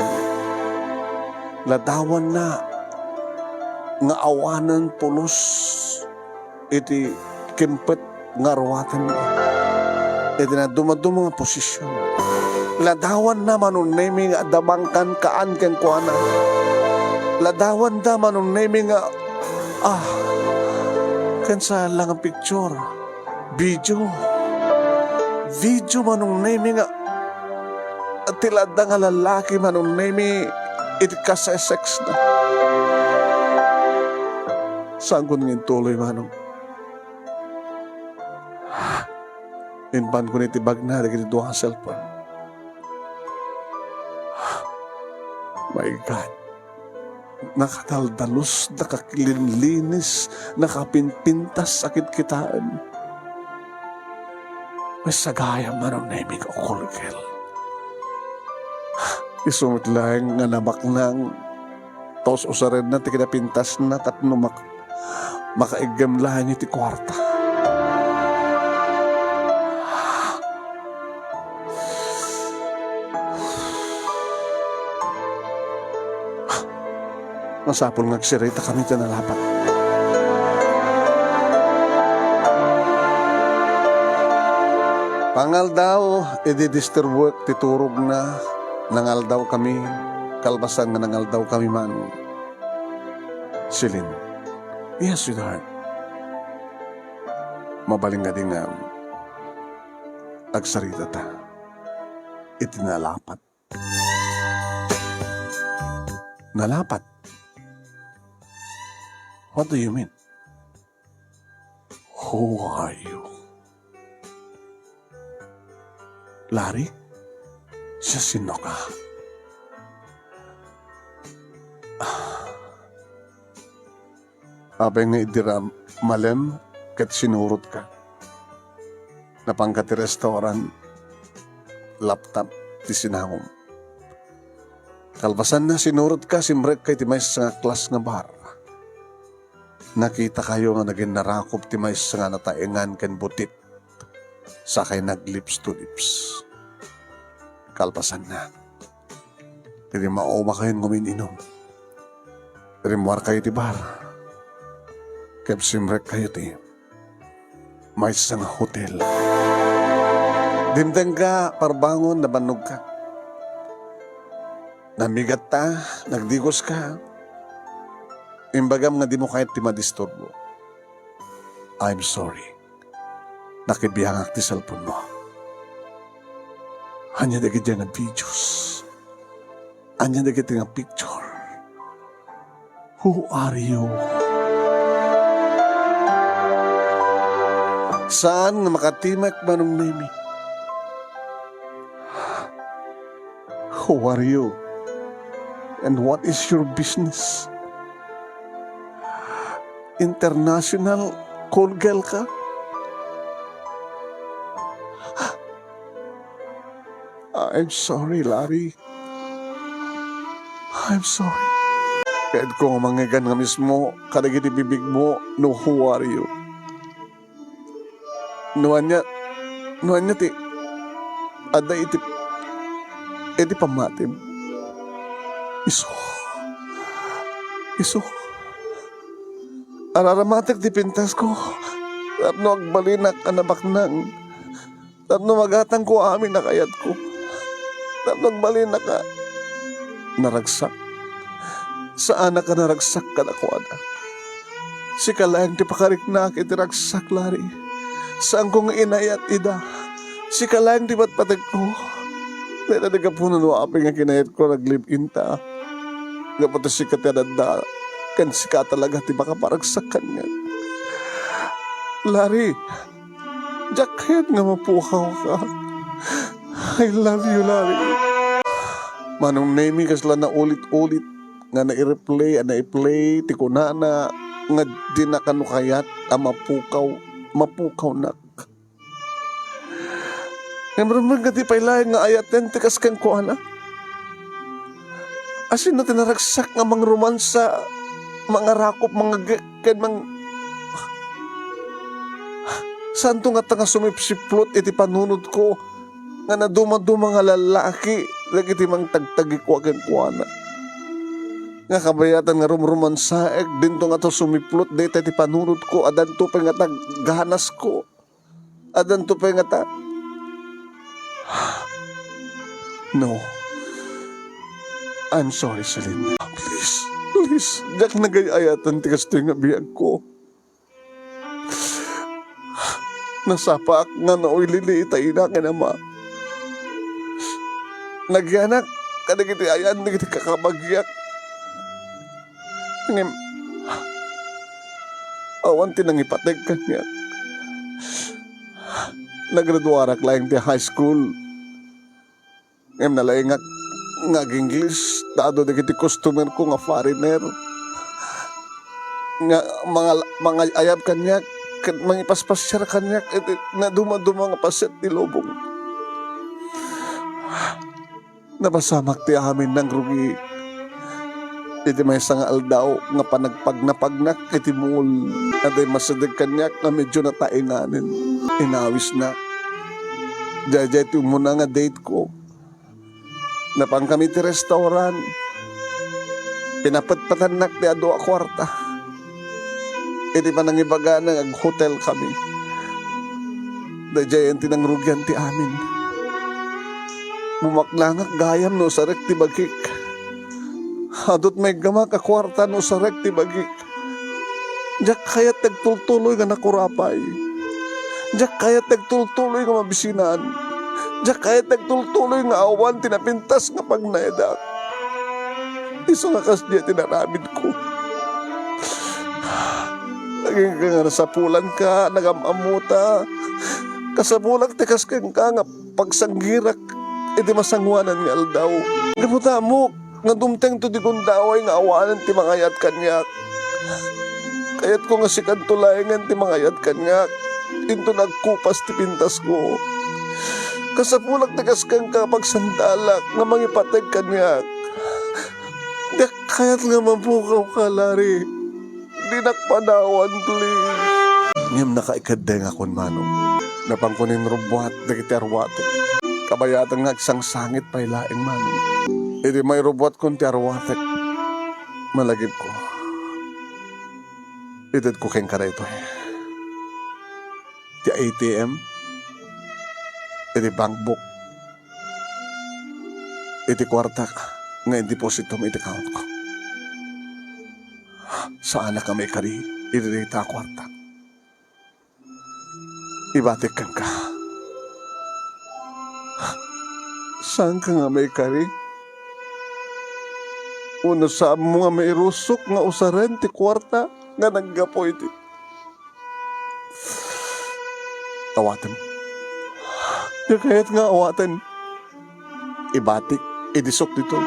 Ladawanna nga awanen pulos iti kimpet nga ruatenna. Iti nadumaduma nga posisyon. Ladawanna, Manong Nemi, nga adda mangkankaan kenkuana. Ladawanda, Manong Nemi, nga, ah, ken saan la nga picture. Video. Video, Manong Nemi, nga ti ladda nga lalaki, Manong Nemi, iti kasesex-na. Saanko nga intuloy, Manong. Impanko ni ti bagna dagiti dua nga cellphone. My God. Nakadaldalus, nakakilinlinis, nakapinpintas a kitkitaen. Maysa gayam, Manong Nemi, nga ukulkel. Isu met laeng nga nabaknang ta us-usarenna ti kinapintasna tapno mak-, makaiggem laeng iti kuarta. Masapul nga agsirita kami ta nalapat. Angaldaw, idi disturbuek ti turogna, nangaldawkami, kalpasan nga nangaldawkami man. Celine, "Yes, sweetheart." Mabalin kadi nga agsaritata iti nalapat. Nalapat? What do you mean? Who are you? Larry? Sino ka? Apay nga idi malem ket sinurotka? Napanka ti restaurant, laptop ti sinangom. Kalpasanna, sinurotka, simrekka iti maysa nga class nga bar. Nakitakayo nga nagin narakop ti maysa nga nataengan ken butit. Sakay nag-lips to lips. Kalpasanna, idi maumakayon nga umin-inum, rimmuarkayo iti bar. Ket simrekkayo ti maysa nga hotel. Dimtengka, parbangon, nabannogka. Namigatta, nagdigoska. Imbagam nga dimo kayat ti madisturbo. I'm sorry. Nakibiangak ti cellphone mo. Ania dagiti nga videos? Ania dagiti nga picture? Who are you? Saan nga makatimek, Manong Nemi? Who are you? And what is your business? International call girl ka? I'm sorry, Larry. I'm sorry. Kayatko nga mangngegana mismo kadagiti bibigmo no who are you. No ania, no ania ti adda iti, iti pammatim. Isu. Isu. Araramatek ti pintasko tapno agbalinak a nabaknang. Tapno magatangko amin a kayatko. Tapno agbalinak a naragsak. Saanak a naragsak kadakuada. Sika laeng ti pakariknaak iti ragsak, Larry. Saanko nga inayat ida. Sika laeng ti patpategko. Dayta ti gapuna no apay nga kinayatko a nag-live-in ta. Gapu ta sika ti adda, ken sika talaga ti makaparagsak kaniak. Larry, diak kayat nga mapukaw ka. I love you, Larry. Manong Nemi, kasla naulit-ulit nga nai-replay a nai-play ti kunana nga dina kano kayat a mapukaw, mapukawnak. Ngem rumbeng nga di pay laeng nga ayaten ti kas kenkuana. Asino ti naragsak nga mangromansa, mangarakop, mangagek, ken mang-, saanto ngata nga sumipsiplot iti panunotko nga nadumaduma nga lallaki dagiti mangtagtagikua kenkuana. Nga kabayatan nga rumromansaek, dinto ngata sumiplot dayta ti panunotko, addanto pay ngata ganasko. Addanto pay ngata. No. I'm sorry, Celine. Please, please, diak nagay-ayaten ti kastoy nga biagko. Nasapaak nga naulili ita ina ken ama. Nagyanak kadagiti ayan dagiti kakabagiak. Ngem, awan ti nangipateg kaniak. Nagraduarak laeng ti high school. Ngem nalaingak nga ag-English, ta adu dagiti customer ko nga foreigner. Nga mangal-, mangay-ayab kaniak, ket mangipaspasiar kaniak iti nadumaduma nga paset ti lubong. Napasamak ti amin nangrugi. Iti maysa nga aldaw nga panagpagnapagnak iti mall, adda immasideg kaniak nga medyo nataenganen. Inawisnak. Daydiay ti umuna nga date ko. Napankami ti restaurant. Pinapetpetannak ti adu a kuarta. Iti panangibagana nga aghotel kami. Daydiayen ti nangrugian ti amin. Bumaklangak gayam no usarek ti bagik. Adut maiggamak a kuarta no usarek ti bagik. Diak kayat ti agtultuloy nga nakurapay. Diak kayat ti agtultuloy nga mabisinan. Diak kayat ti agtultuloy nga awan ti napintas nga pagnaedak. Isu nga kasdiay ti naramidko. Agingga nga nasapulanka, nagam-ammota. Kasapulak ti kas kenka nga pagsanggirak iti masangoanan nga aldaw. Gapu ta ammok nga dumtengto ti gundaway nga awanen ti mangayat kaniak. Kayatko nga sikanto laengen ti mangayat kaniak. Inton agkupas ti pintasko. Kasapulak ti kas kenka pagsandalak nga mangipateg kaniak. Diak kayat nga mapukawka, Larry. Dinak panawan, please. Ngem nakaikeddengakon, Manong. Napankon inrubbuat dagiti arwatek. Kabayatan nga agsangsangit pay laeng, Manong. Idi mairubbuatkon ti arwatek, malagipko. Itedko kenka daytoy. Ti A T M, iti bankbook, iti kuarta nga indepositom iti accountko. Saanak a maikari iti dayta a kuarta. Ibatik kenka. Saanka nga maikari? Wenno saanmo nga mairusok nga usaren ti kuarta nga naggapu iti Awatem. Diak kayat nga awaten. Ibatik, idisok ditoy.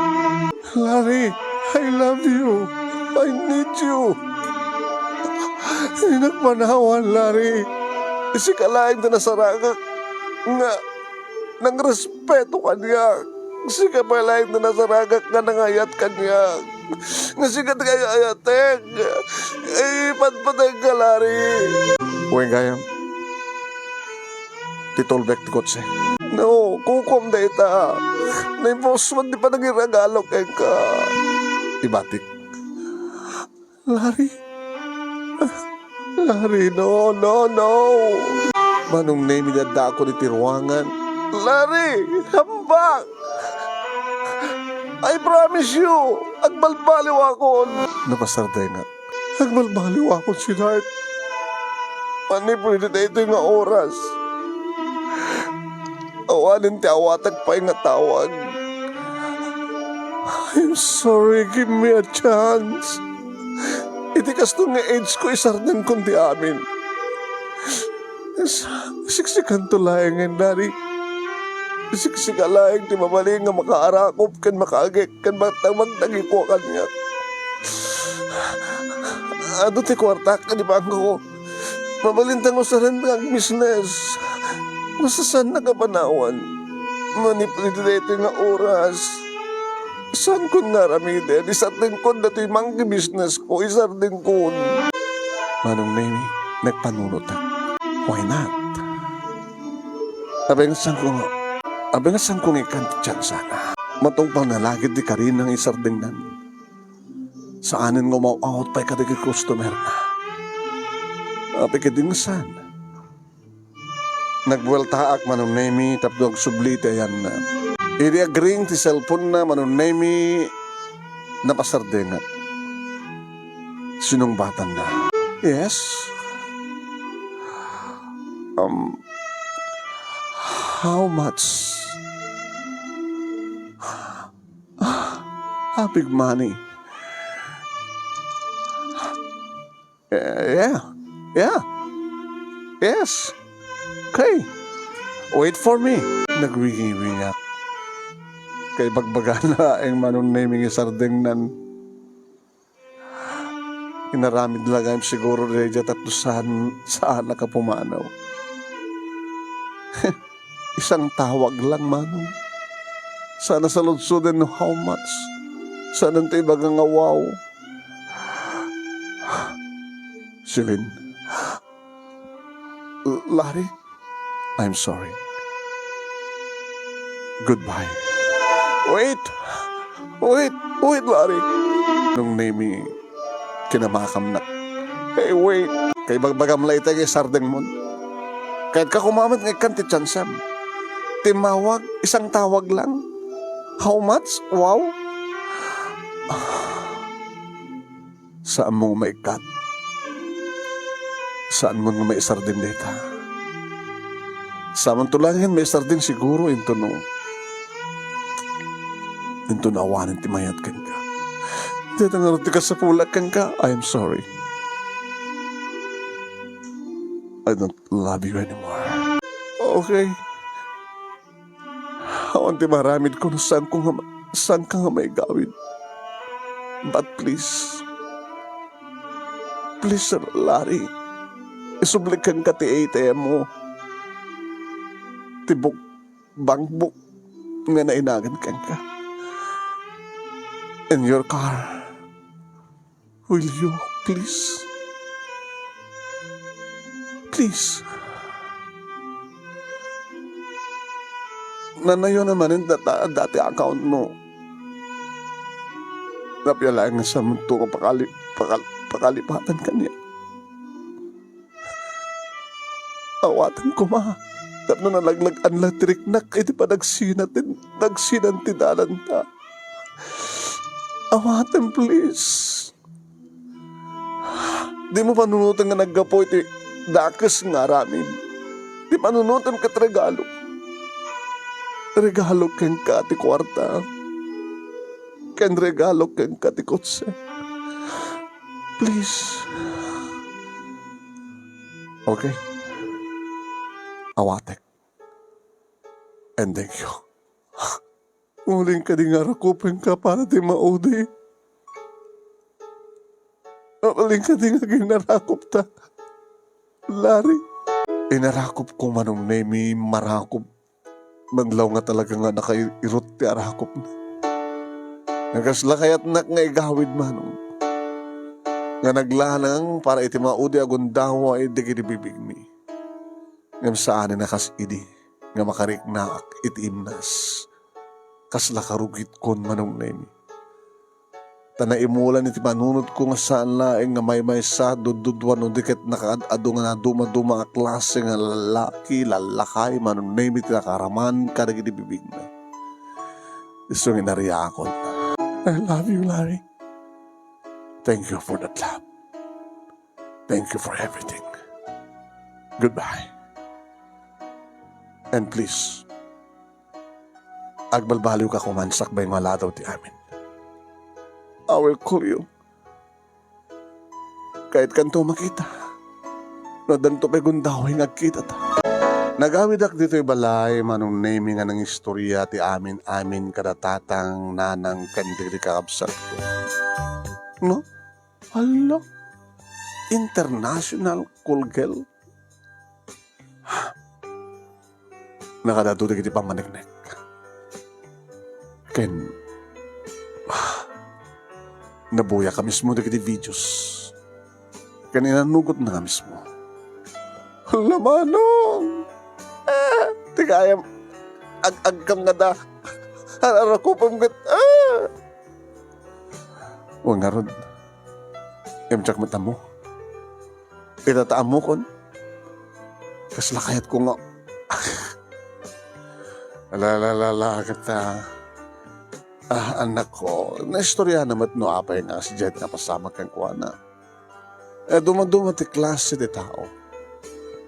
Larry, I love you. I need you. Dinak panawan, Larry. Sika laeng ti nasaragak nga nangrespeto kaniak. Sika pay laeng ti nasaragak nga nangayat kaniak. Nga sika ti kay-ayatek. Ipadpateg ka, Larry. Wen gayam. Ti tulbek ti kotse. No, kukuam dayta. Naimbusman ti panangiragalo kenka. Ibatik. Larry. Larry, no, no, no. Manong Nemi, addaakon iti ruangan. Larry, come back. I promise you, agbalbaliwakon. Napasardengak. Agbalbaliwakon, sweetheart. Mani pwede daytoy nga oras. Awanen ti awatek pay nga tawag. I'm sorry, give me a chance. Iti kasto nga age ko, isardengkon ti amin. Siksikanto laengen, Larry. Siksika laeng ti mabalin nga makaarakop ken makaagek ken magtagmagtagi kua kaniak. Adu ti kuartak iti bangko. Mabalinta nga usaren nga agbusiness. Masasaannak a panawan. Manipud iti daytoy nga oras, saankon nga aramiden. Isardengkon datoy monkey business ko. Isardengkon. Manong Nemi, nagpanunotak. Why not? Abay nga saanko nga, abay nga saanko nga ikkan ti tiyansana. Matungpal nga lagid ti karina nga isardengnan. Saanen nga umaw-awat pay kadagiti customer na. Apay ketdi nga saan? Nagbueltaak, Manong Nemi, tapno agsubli ti ayanna. Idi agring ti cellphone na, Manong Nemi, napasardengak. Sinungbatanna. Yes? Um, how much? Ah, big money. Eh, yeah. Yeah. Yes. Okay. Wait for me. Nagwingi-wingak. Kay bagbaga na ang Manong Nemi nga isardengnan. Inaramid la gayam siguro daydiay tapno saan, saanak a pumanaw. Isang tawag lang, Manong. Saan a saludsoden no how much. Saan ti ibaga nga wow. Celine. L-, Larry? I'm sorry. Goodbye. Wait! Wait! Wait, Larry! Nung name kinamakam na. Hey, wait! Kay bagbagam la ita nga isardeng mon. Kayatko koma met nga ikkan ti tiansem. Timmawag, isang tawag lang. How much? Wow! Saanmo nga maikkat. Saanmo nga maisardin dayta. Saanto laengen maisardin siguro intono, intono awanen ti mayat kenka. Dayta ngarud ti kasapulak kenka. I am sorry. I don't love you anymore. Okay. Awan ti maaramidko no saanko nga ma-, saanka nga maigawid. But please, please, Larry, isubli kenka ti A T M mo. Ti book, bank book nga nainagan kenka. In your car. Will you, please? Please. Nanayon manen data, dati account mo. Napia laeng nga saanto nga pakali-, pakal-, pakalipatan kaniak. Awaten koma tapno nalaglag-an la ti riknak iti panagsinan ti, nagsinan ti dalanta. Awaten, please. Dimo panunoten nga naggapu iti dakes nga aramid. Ti panunotem ket regalo. Regalo kenka ti kuarta. Ken regalo kenka ti kotse. Please. Okay. Awatek. And thank you. Uling kadi nga rakupenka para ti maudi. Uling kadi nga ginarakupta, Larry. Inarakupko, Manong Nemi, marakup. Manlaw nga talaga nga nakairut ti arakupna. Nga kasla kayatnak nga igawid, Manong. Nga naglanang para iti maudi a gundaway dagiti bibigmi. Ngem saanen a kas idi nga makariknaak iti imnas. Kasla karugitkon, Manong Nemi. Ta naimulan iti panunotko nga saan laeng nga maymaysa, dududua, no di ket nakaad-adu nga nadumaduma a klase nga lalaki, lallakay, Manong Nemi, ti nakaaraman kadagiti bibigna. Isu nga inariakon. I love you, Larry. Thank you for that love. Thank you for everything. Goodbye. And please, agbalbaliwka koman sakbay nga aldaw ti amin. I will call you. Kayatkanto makita. No addanto pay gundaway nga agkitata. Nagawidak ditoy balay, Manong Nemi, nga nangistoria ti amin-amin kada tatang, nanang, ken dagiti kakabsatko. No? Hala, international call girl. Nakadado dagiti pammaneknek. Ken, nabuya ka mismo dagiti videos. Ken inanugotna nga mismo. Hala, Manong! Ah, ti gayam, ag-agkam nga da. Ar-, arakupem ket, ah! Wen ngarud, imtek met ammo. Ita ta ammokon. Kasla kayatko nga. Ala, ala, ala, ala, ket, ah, ah, anakko, naistoriana met no apay nga sadiay ti napasamak kenkuana. Eh, dumaduma ti klase ti tao.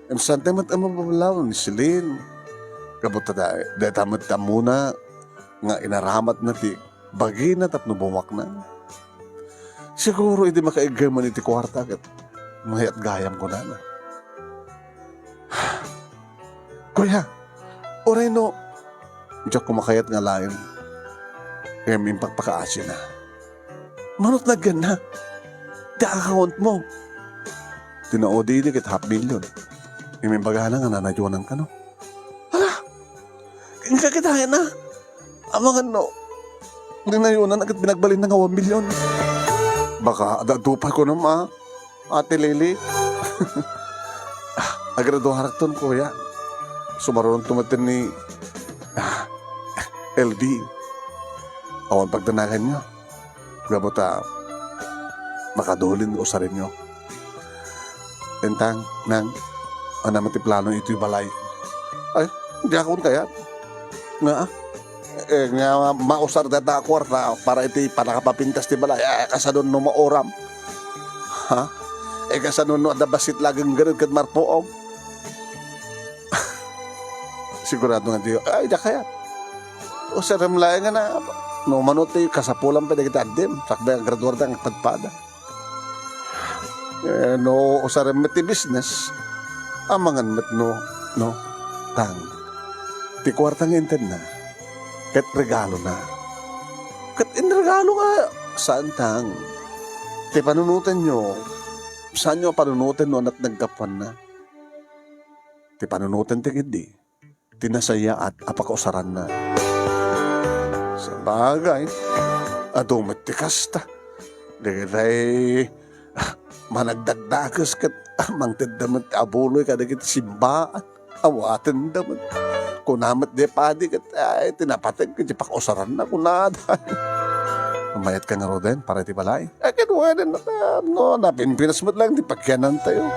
Em, saan ti met a mababalawon ni Celine. Gapu ta da-, dayta met ti ammona nga inaramatna ti bagina tapno bumaknang. Siguro idi makaiggay man iti kuarta ket mayat gayam kunana. Kuya, uray no, diak kumakayat nga laeng. Ngem impakpakaasina. Manot nagyanna. Ti account mo. Tinaudi idi ket half million. Ngem imbagana nga nanayonan kano. Hala! Inka kitaenna. Amangan no, ninayonan ket pinagbalinna nga one million. Baka adda-adda pay kunom, ah, Ate Lily. Ah, agraduarakton, kuya. Sumaruronto met ni, ah, L D. Awan pagdanaganyo. Gapu ta, makadulin usarenyo. Entang, nang, Ania met ti plano iti balay? Ay, diakon kayat. Nga, eh, nga mausar dayta a kuarta para iti panangpapintas ti balay. Eh, kasano no mauram? Ha? Eh, kasano no adda bassit laeng gayam ket marpuog? Sigurado nga di, ay, diak kayat. Usarem laeng nga na, no mano ti kasapulan pay dagiti addim, sakbay a graduarda nga agpadpada. Eh, no usarem met ti business, amangan met no, no, tang. Ti kuarta nga intedna, ket regalona. Ket inregalo nga, saan tang. Ti panunotenyo, saanyo a panunoten no ania't naggapuanna. Ti panunoten ti ketdi, ti nasayaat a pakausaranna. Sabagay, adu met ti kasta. Dagitay, ah, managdagdakes ket, ah, mangtedda met ti abuloy kadagiti simbaan. Awatenda met. Kuna met di padi ket, ay, ti napateg ket di pakausaranna, kunada. Mayat ka ngaruden para iti balay? Ay, ket wen, no, napinpinas met laeng ti pakianantayo.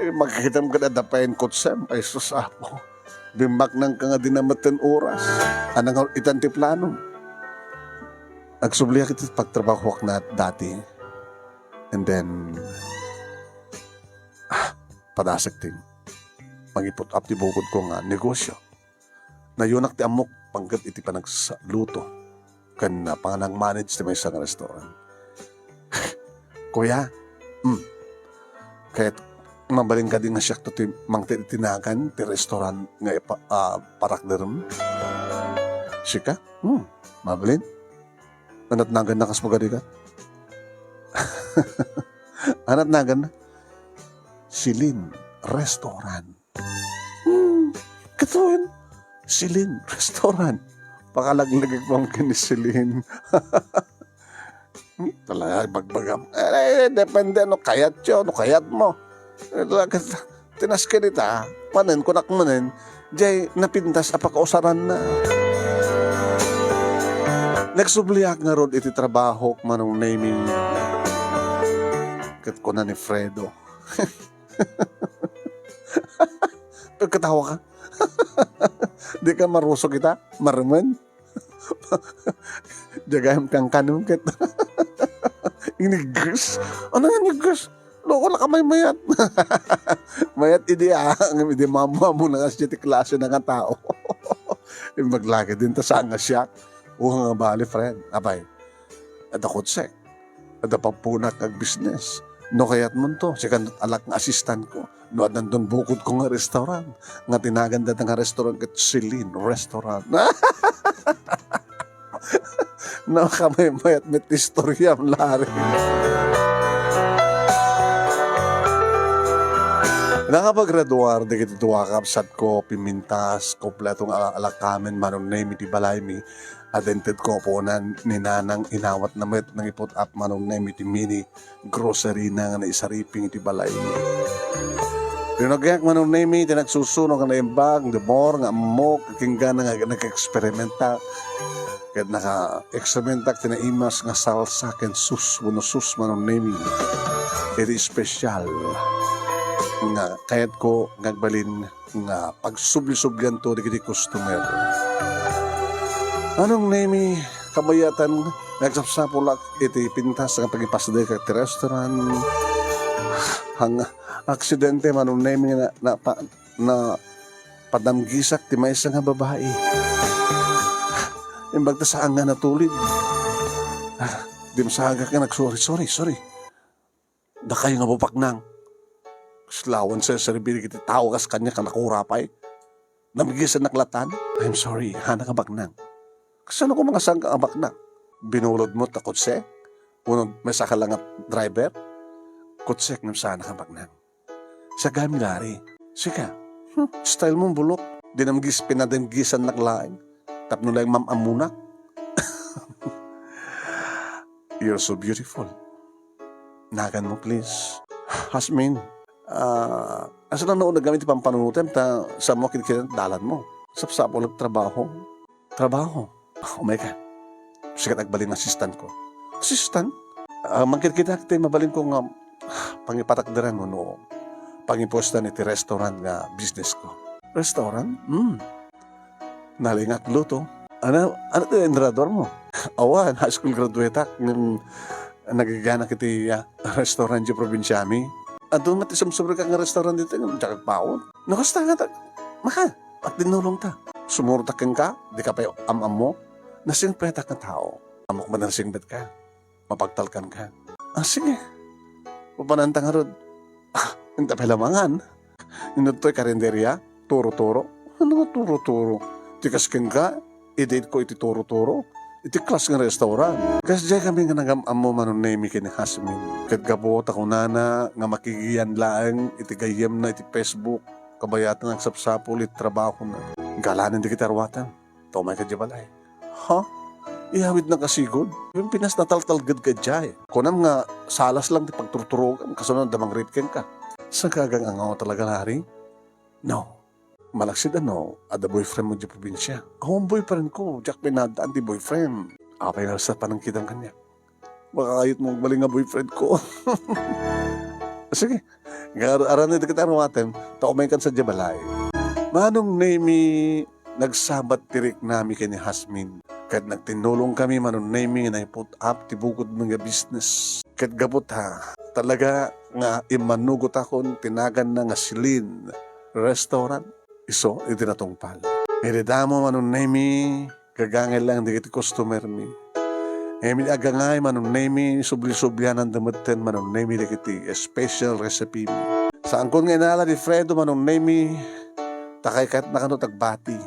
Eh, magkitam ket adda pay kotsem. Ay, sus, Apo. Bimmaknangka nga di na met ti oras. Ania nga itan ti plano? Agsubliak iti pagtrabahoak na dati. And then, ah, padasek ti mangiput-ap ti bukodko nga negosio. Nayunak ti ammok panggep iti panagluto ken panag-manage ti maysa nga restaurant. Kuya, mm, ket mabalin kadi nga siakto ti mangted iti nagan ti restaurant nga ipa-, ah, parakderem? Sika? Hmm, mabalin? Ania't naganna, kas magarigat? Ania't naganna? Celine Restaurant. Hmm, kitaen, Celine Restaurant. Pakalaglagipem ken ni Celine. Hmm, talaga, ibagbagam. Eh, depende no kayatyo, no kayatmo. Eh, talaga, tinasken ita, manen, kunak manen, jay napintas a pakausaranna. Nagsubliak ngarud iti trabahok, Manong Nemy. Ket kuna ni Fredo, Pagkatawa ka. Di ka marusok ita, maremen. Diagayam kankanem ket. Inigges. Ania nga inigges? Loko na ka maymayat. Mayat idi, ah, ngem idi mamu-ammona nga siya ti klase na nga tao. Imbag lagi din ta saan nga siak. Uha nga bali, friend. Abay. Adda kotsek. Adda pagpunak nga agbisnes. No kayatmonto, sikan alak nga assistant ko. No addan don bukodko nga restaurant, nga tinagan dayta nga restaurant ket Celine Restaurant. No, kamaymayat met ti istoriam, Larry. Nakapagraduar dagiti dua a kabsatko, pimintas, kompleto nga alakamen, Manong Nemy, ti balaymi. Adda intedko apunan ni Nanang, inawatna met nangiput-ap, Manong Nemy, ti mini grocery na nga naisariping iti balay. Rinugyak, Manong Nemy, ti nagsusuno nga naimbag, the more nga ammok, kinunana nga nag-eksperimentak. Ket naka-eksperimentak ti naimas nga salsa ken sus, wenno sus, Manong Nemy. Iti espesyal nga kayatko nga agbalin nga pagsubli-sublianto dagiti customer. Manong Nemy, kabayatan, nagsapsapulak iti pintas nga pagipasdek iti restaurant. Ang aksidente, Manong Nemy, na, na, pa-, na padamgisak ti maysa nga babai. Imbag ta saan nga natulid. Dimsagak nga nag-sorry, sorry, sorry. Dakay nga bubaknang. Kaslawan sa serbir iti tao kas kaniak a nakura pay. Namgisannak latan. I'm sorry, hanak a baknang. Kasano ko nga saan ka a baknang? Binulodmo ta kotse? Wenno maysa ka lang a driver? Kotsek ngem saan ka baknang. Sagami, Larry. Sika. Hmm, style mo, bulok. Dinamgis, pinadamgisannak laeng. Tapno laeng mam-ammonak. You're so beautiful. Nagan mo, please. Hasmin, ah, asa na nauneg kami ti pampanunotem ta saan mo kinkita dalan mo? Sapsapulak trabaho. Trabaho? Umay ka. Sikat agbalin nga assistant ko. Assistant? Ah, mangkitkitak ti mabalin ko nga Pangipatakderan wenno pangipuestan iti restaurant nga business ko. Restaurant? Hmm. Nalingak luto. Ano, ano ti inrador mo? Awan, high school graduate ak. Ngem, nagaganak iti, ah, restaurant di probinsiami. Adun met ti sumsubrek nga restaurant ditoy, ngem diak agpaut. No, kasta nga ta-, maka, agtinnulong ta. Sumurot ak kenka, di ka pay am-ammo. Nasingpetak nga tao. Ammok met a nasingpet ka. Mapagtalkan ka. Ah, sige. Papananta ngarud. Ah, inta pay la mangan. Inuttoy karinderia, turo-turo. Ano nga turo-turo? Ti kas kenka, idate ko iti turo-turo. Iti klas nga restaurant. Kasdiay kami nga nagam-ammo Manong Nemi ken ni Hasmin. Ket gapu ta kunana nga makigiyan laeng iti gayyemna iti Facebook, kabayatan agsapsapul iti trabahona. Galanen dagiti aruaten. Ta umayka idiay balay. Ha? Iyawidnaka sigud? Pimpinas nataltalgedka idiay. Kunam nga salas lang ti pagturturogam, kasano adda mangrit kenka? Sagagang angaw talaga, Larry? No. Malaksid ano, adda boyfriend mo idiay probinsia. Awan boyfriend ko, diak pay naaddaan ti boyfriend. Apay nga sa panangkitam kaniak? Makakayat mo agbalin nga boyfriend ko. Sige, nga ar-, aranay dagiti aruatem, ta umaykan sa diay balay. Manong Nemi, nagsabat ti riknami ken ni Hasmin. Ket nagtinnulong kami, Manong Nemi, nga naiput-ap ti bukod nga business. Ket gapu ta, talaga nga immanugotakon ti naganna nga Celine Restaurant. Isu iti natungpal. Idi damo, Manong Nemi, gagangay lang dagiti customer mi. Ngem idi agangay, Manong Nemi, subli-subliananda metten, Manong Nemi, dagiti special recipe mi. Saankon nga inala ni Fredo, Manong Nemi, ta kayatna kano ti agbati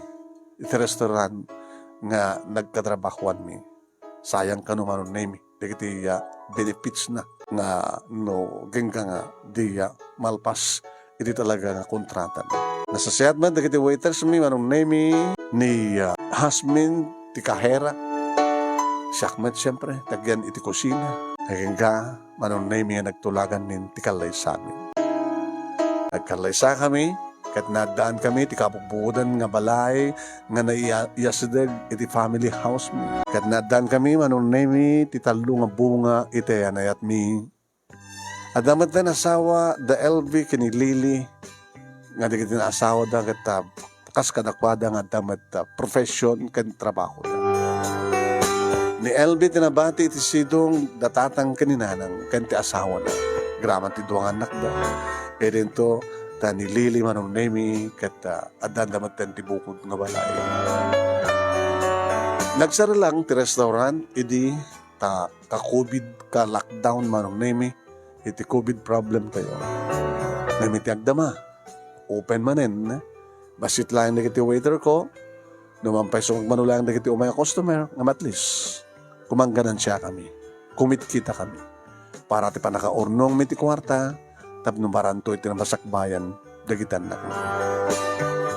iti restaurant nga nagkatrabahoan mi. Sayang kano, Manong Nemi, dagiti, ah, benefits na nga no agingga nga di, ah, malpas iti talaga nga kontrata na. Nasasiat met dagiti waiters mi, Manong Nemi, ni, ah, Hasmin ti kahera. Siak met, siempre, ti agyan iti kusina. Agingga, Manong Nemi, nga nagtulagan min ti kallaysamin. Nagkallaysakami, ket naaddaankami ti kabukbukodan nga balay nga naiya-, iyasideg iti family house mi. Ket naaddaankami, Manong Nemi, ti tallo nga bunga iti anayatmi. Adda met ti asawa da Elvi ken ni Lily, nga dagiti naasawada ket, ah, kas kadakuada nga adda met, ah, profession ken trabahoda. Ni Elvi ti nabati iti sidong da tatang ken ni nanang ken ti asawana. Graman ti dua nga annakda. Idinto ta ni Lily, Manong Nemi, ket, ah, addanda metten ti bukod nga balay. Nagsarang ti restaurant idi ta ka-covid, ka-lockdown, Manong Nemi, iti covid problem tayo. Nemi ti agdama. Open manen. Bassit laeng dagiti waiter ko. No manpay sumagmano laeng dagiti umay a customer, ngem at least, kumangganansia kami. Kumitkita kami. Para ti pannakaurnong mi ti kuarta, tapno maranto iti namasakbayan dagiti annak.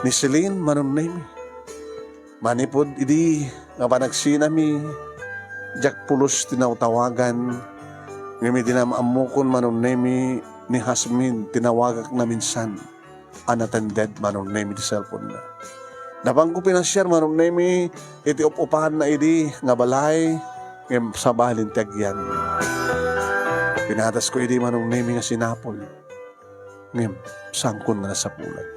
Ni Celine, Manong Nemi. Manipud idi nga panagsinami, diak pulos tinawtawagan, ngem idi naam-ammokon, Manong Nemi, ni Hasmin, tinawagak na minsan. Unattended, Manong Nemi, ti cellphone na. Napanko pinasiar, Manong Nemi, iti up-upaanna idi nga balay, ngem sabali ti agyan. Pinatasko idi, Manong Nemi, nga sinapol. Ngem, saankon nga nasapulan.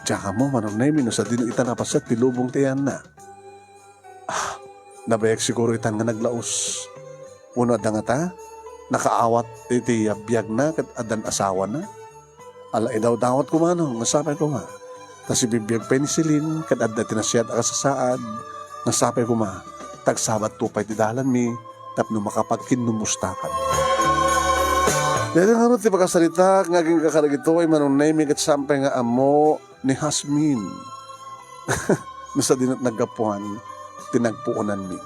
Diak ammo, Manong Nemi, no sadino ita napasset ti lubong ti ayanna. Ah, nabayag siguro itan nga naglaus. Wenno adda ngata, nakaawat iti biagna ket addan asawana. Ala, idawdawat koma, no, nga sapay koma. Ta sibibiag pay ni Celine, ket adda ti nasayaat a kasasaad, nga sapay koma, ta agsabatto pay ti dalanmi, tapno makapagkinnumustakan. Daytoy ngarud ti pakasaritak nga agingga kadagitoy, Manong Nemi, ket saan pay nga ammo ni Hasmin. No sadino naggapuan ti nagpuonanmi.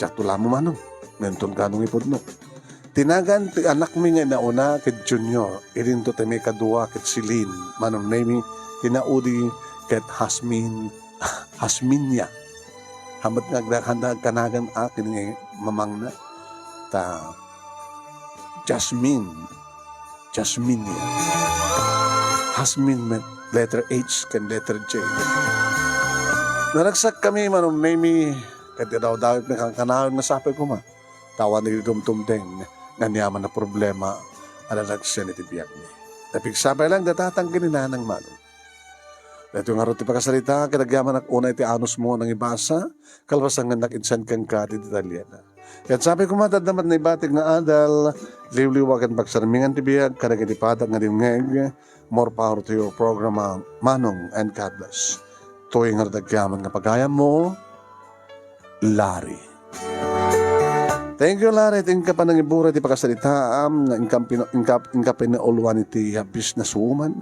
Diakto la ammo, Manong, ngem inton kano nga ipudno. Ti nagan ti anakmi nga inauna ket Junior, idinto ti maikadua ket Celine, Manong Nemi, ti naudi ket Hasmin, Hasminia. Hamet nga agda-, handa agkanagan a ken ni mamangna. Ta Jasmine. Jasmine. Hasmin met letter H ken letter J. Naragsak kami, Manong Nemi, ket idawdawatmi kankanayon nga sapay koma. Ta awan dagiti dumdumdeng. nga aniaman a problema a nalagsen iti biagmi. Napigsapay lang datatan ken ni Nanang Manong. Daytoy ngarud ti pakasarita, kadagyaman unay ti anusmo a nangibasa, kalpasan nga nakinsan kenka ti detalyena. Ket sapay koma, adda met naibatik nga adal, liwliwa ken pagsarmingan ti biag, kadagiti padak nga dimngeg, more power to your program, Manong, and God bless. Toy nga dagyaman nga pagayammo, Larry. Thank you, Larry. Ti inka panangibura ti pakasaritaam nga inka pin-, inka, inka pinauluan iti, ah, businesswoman.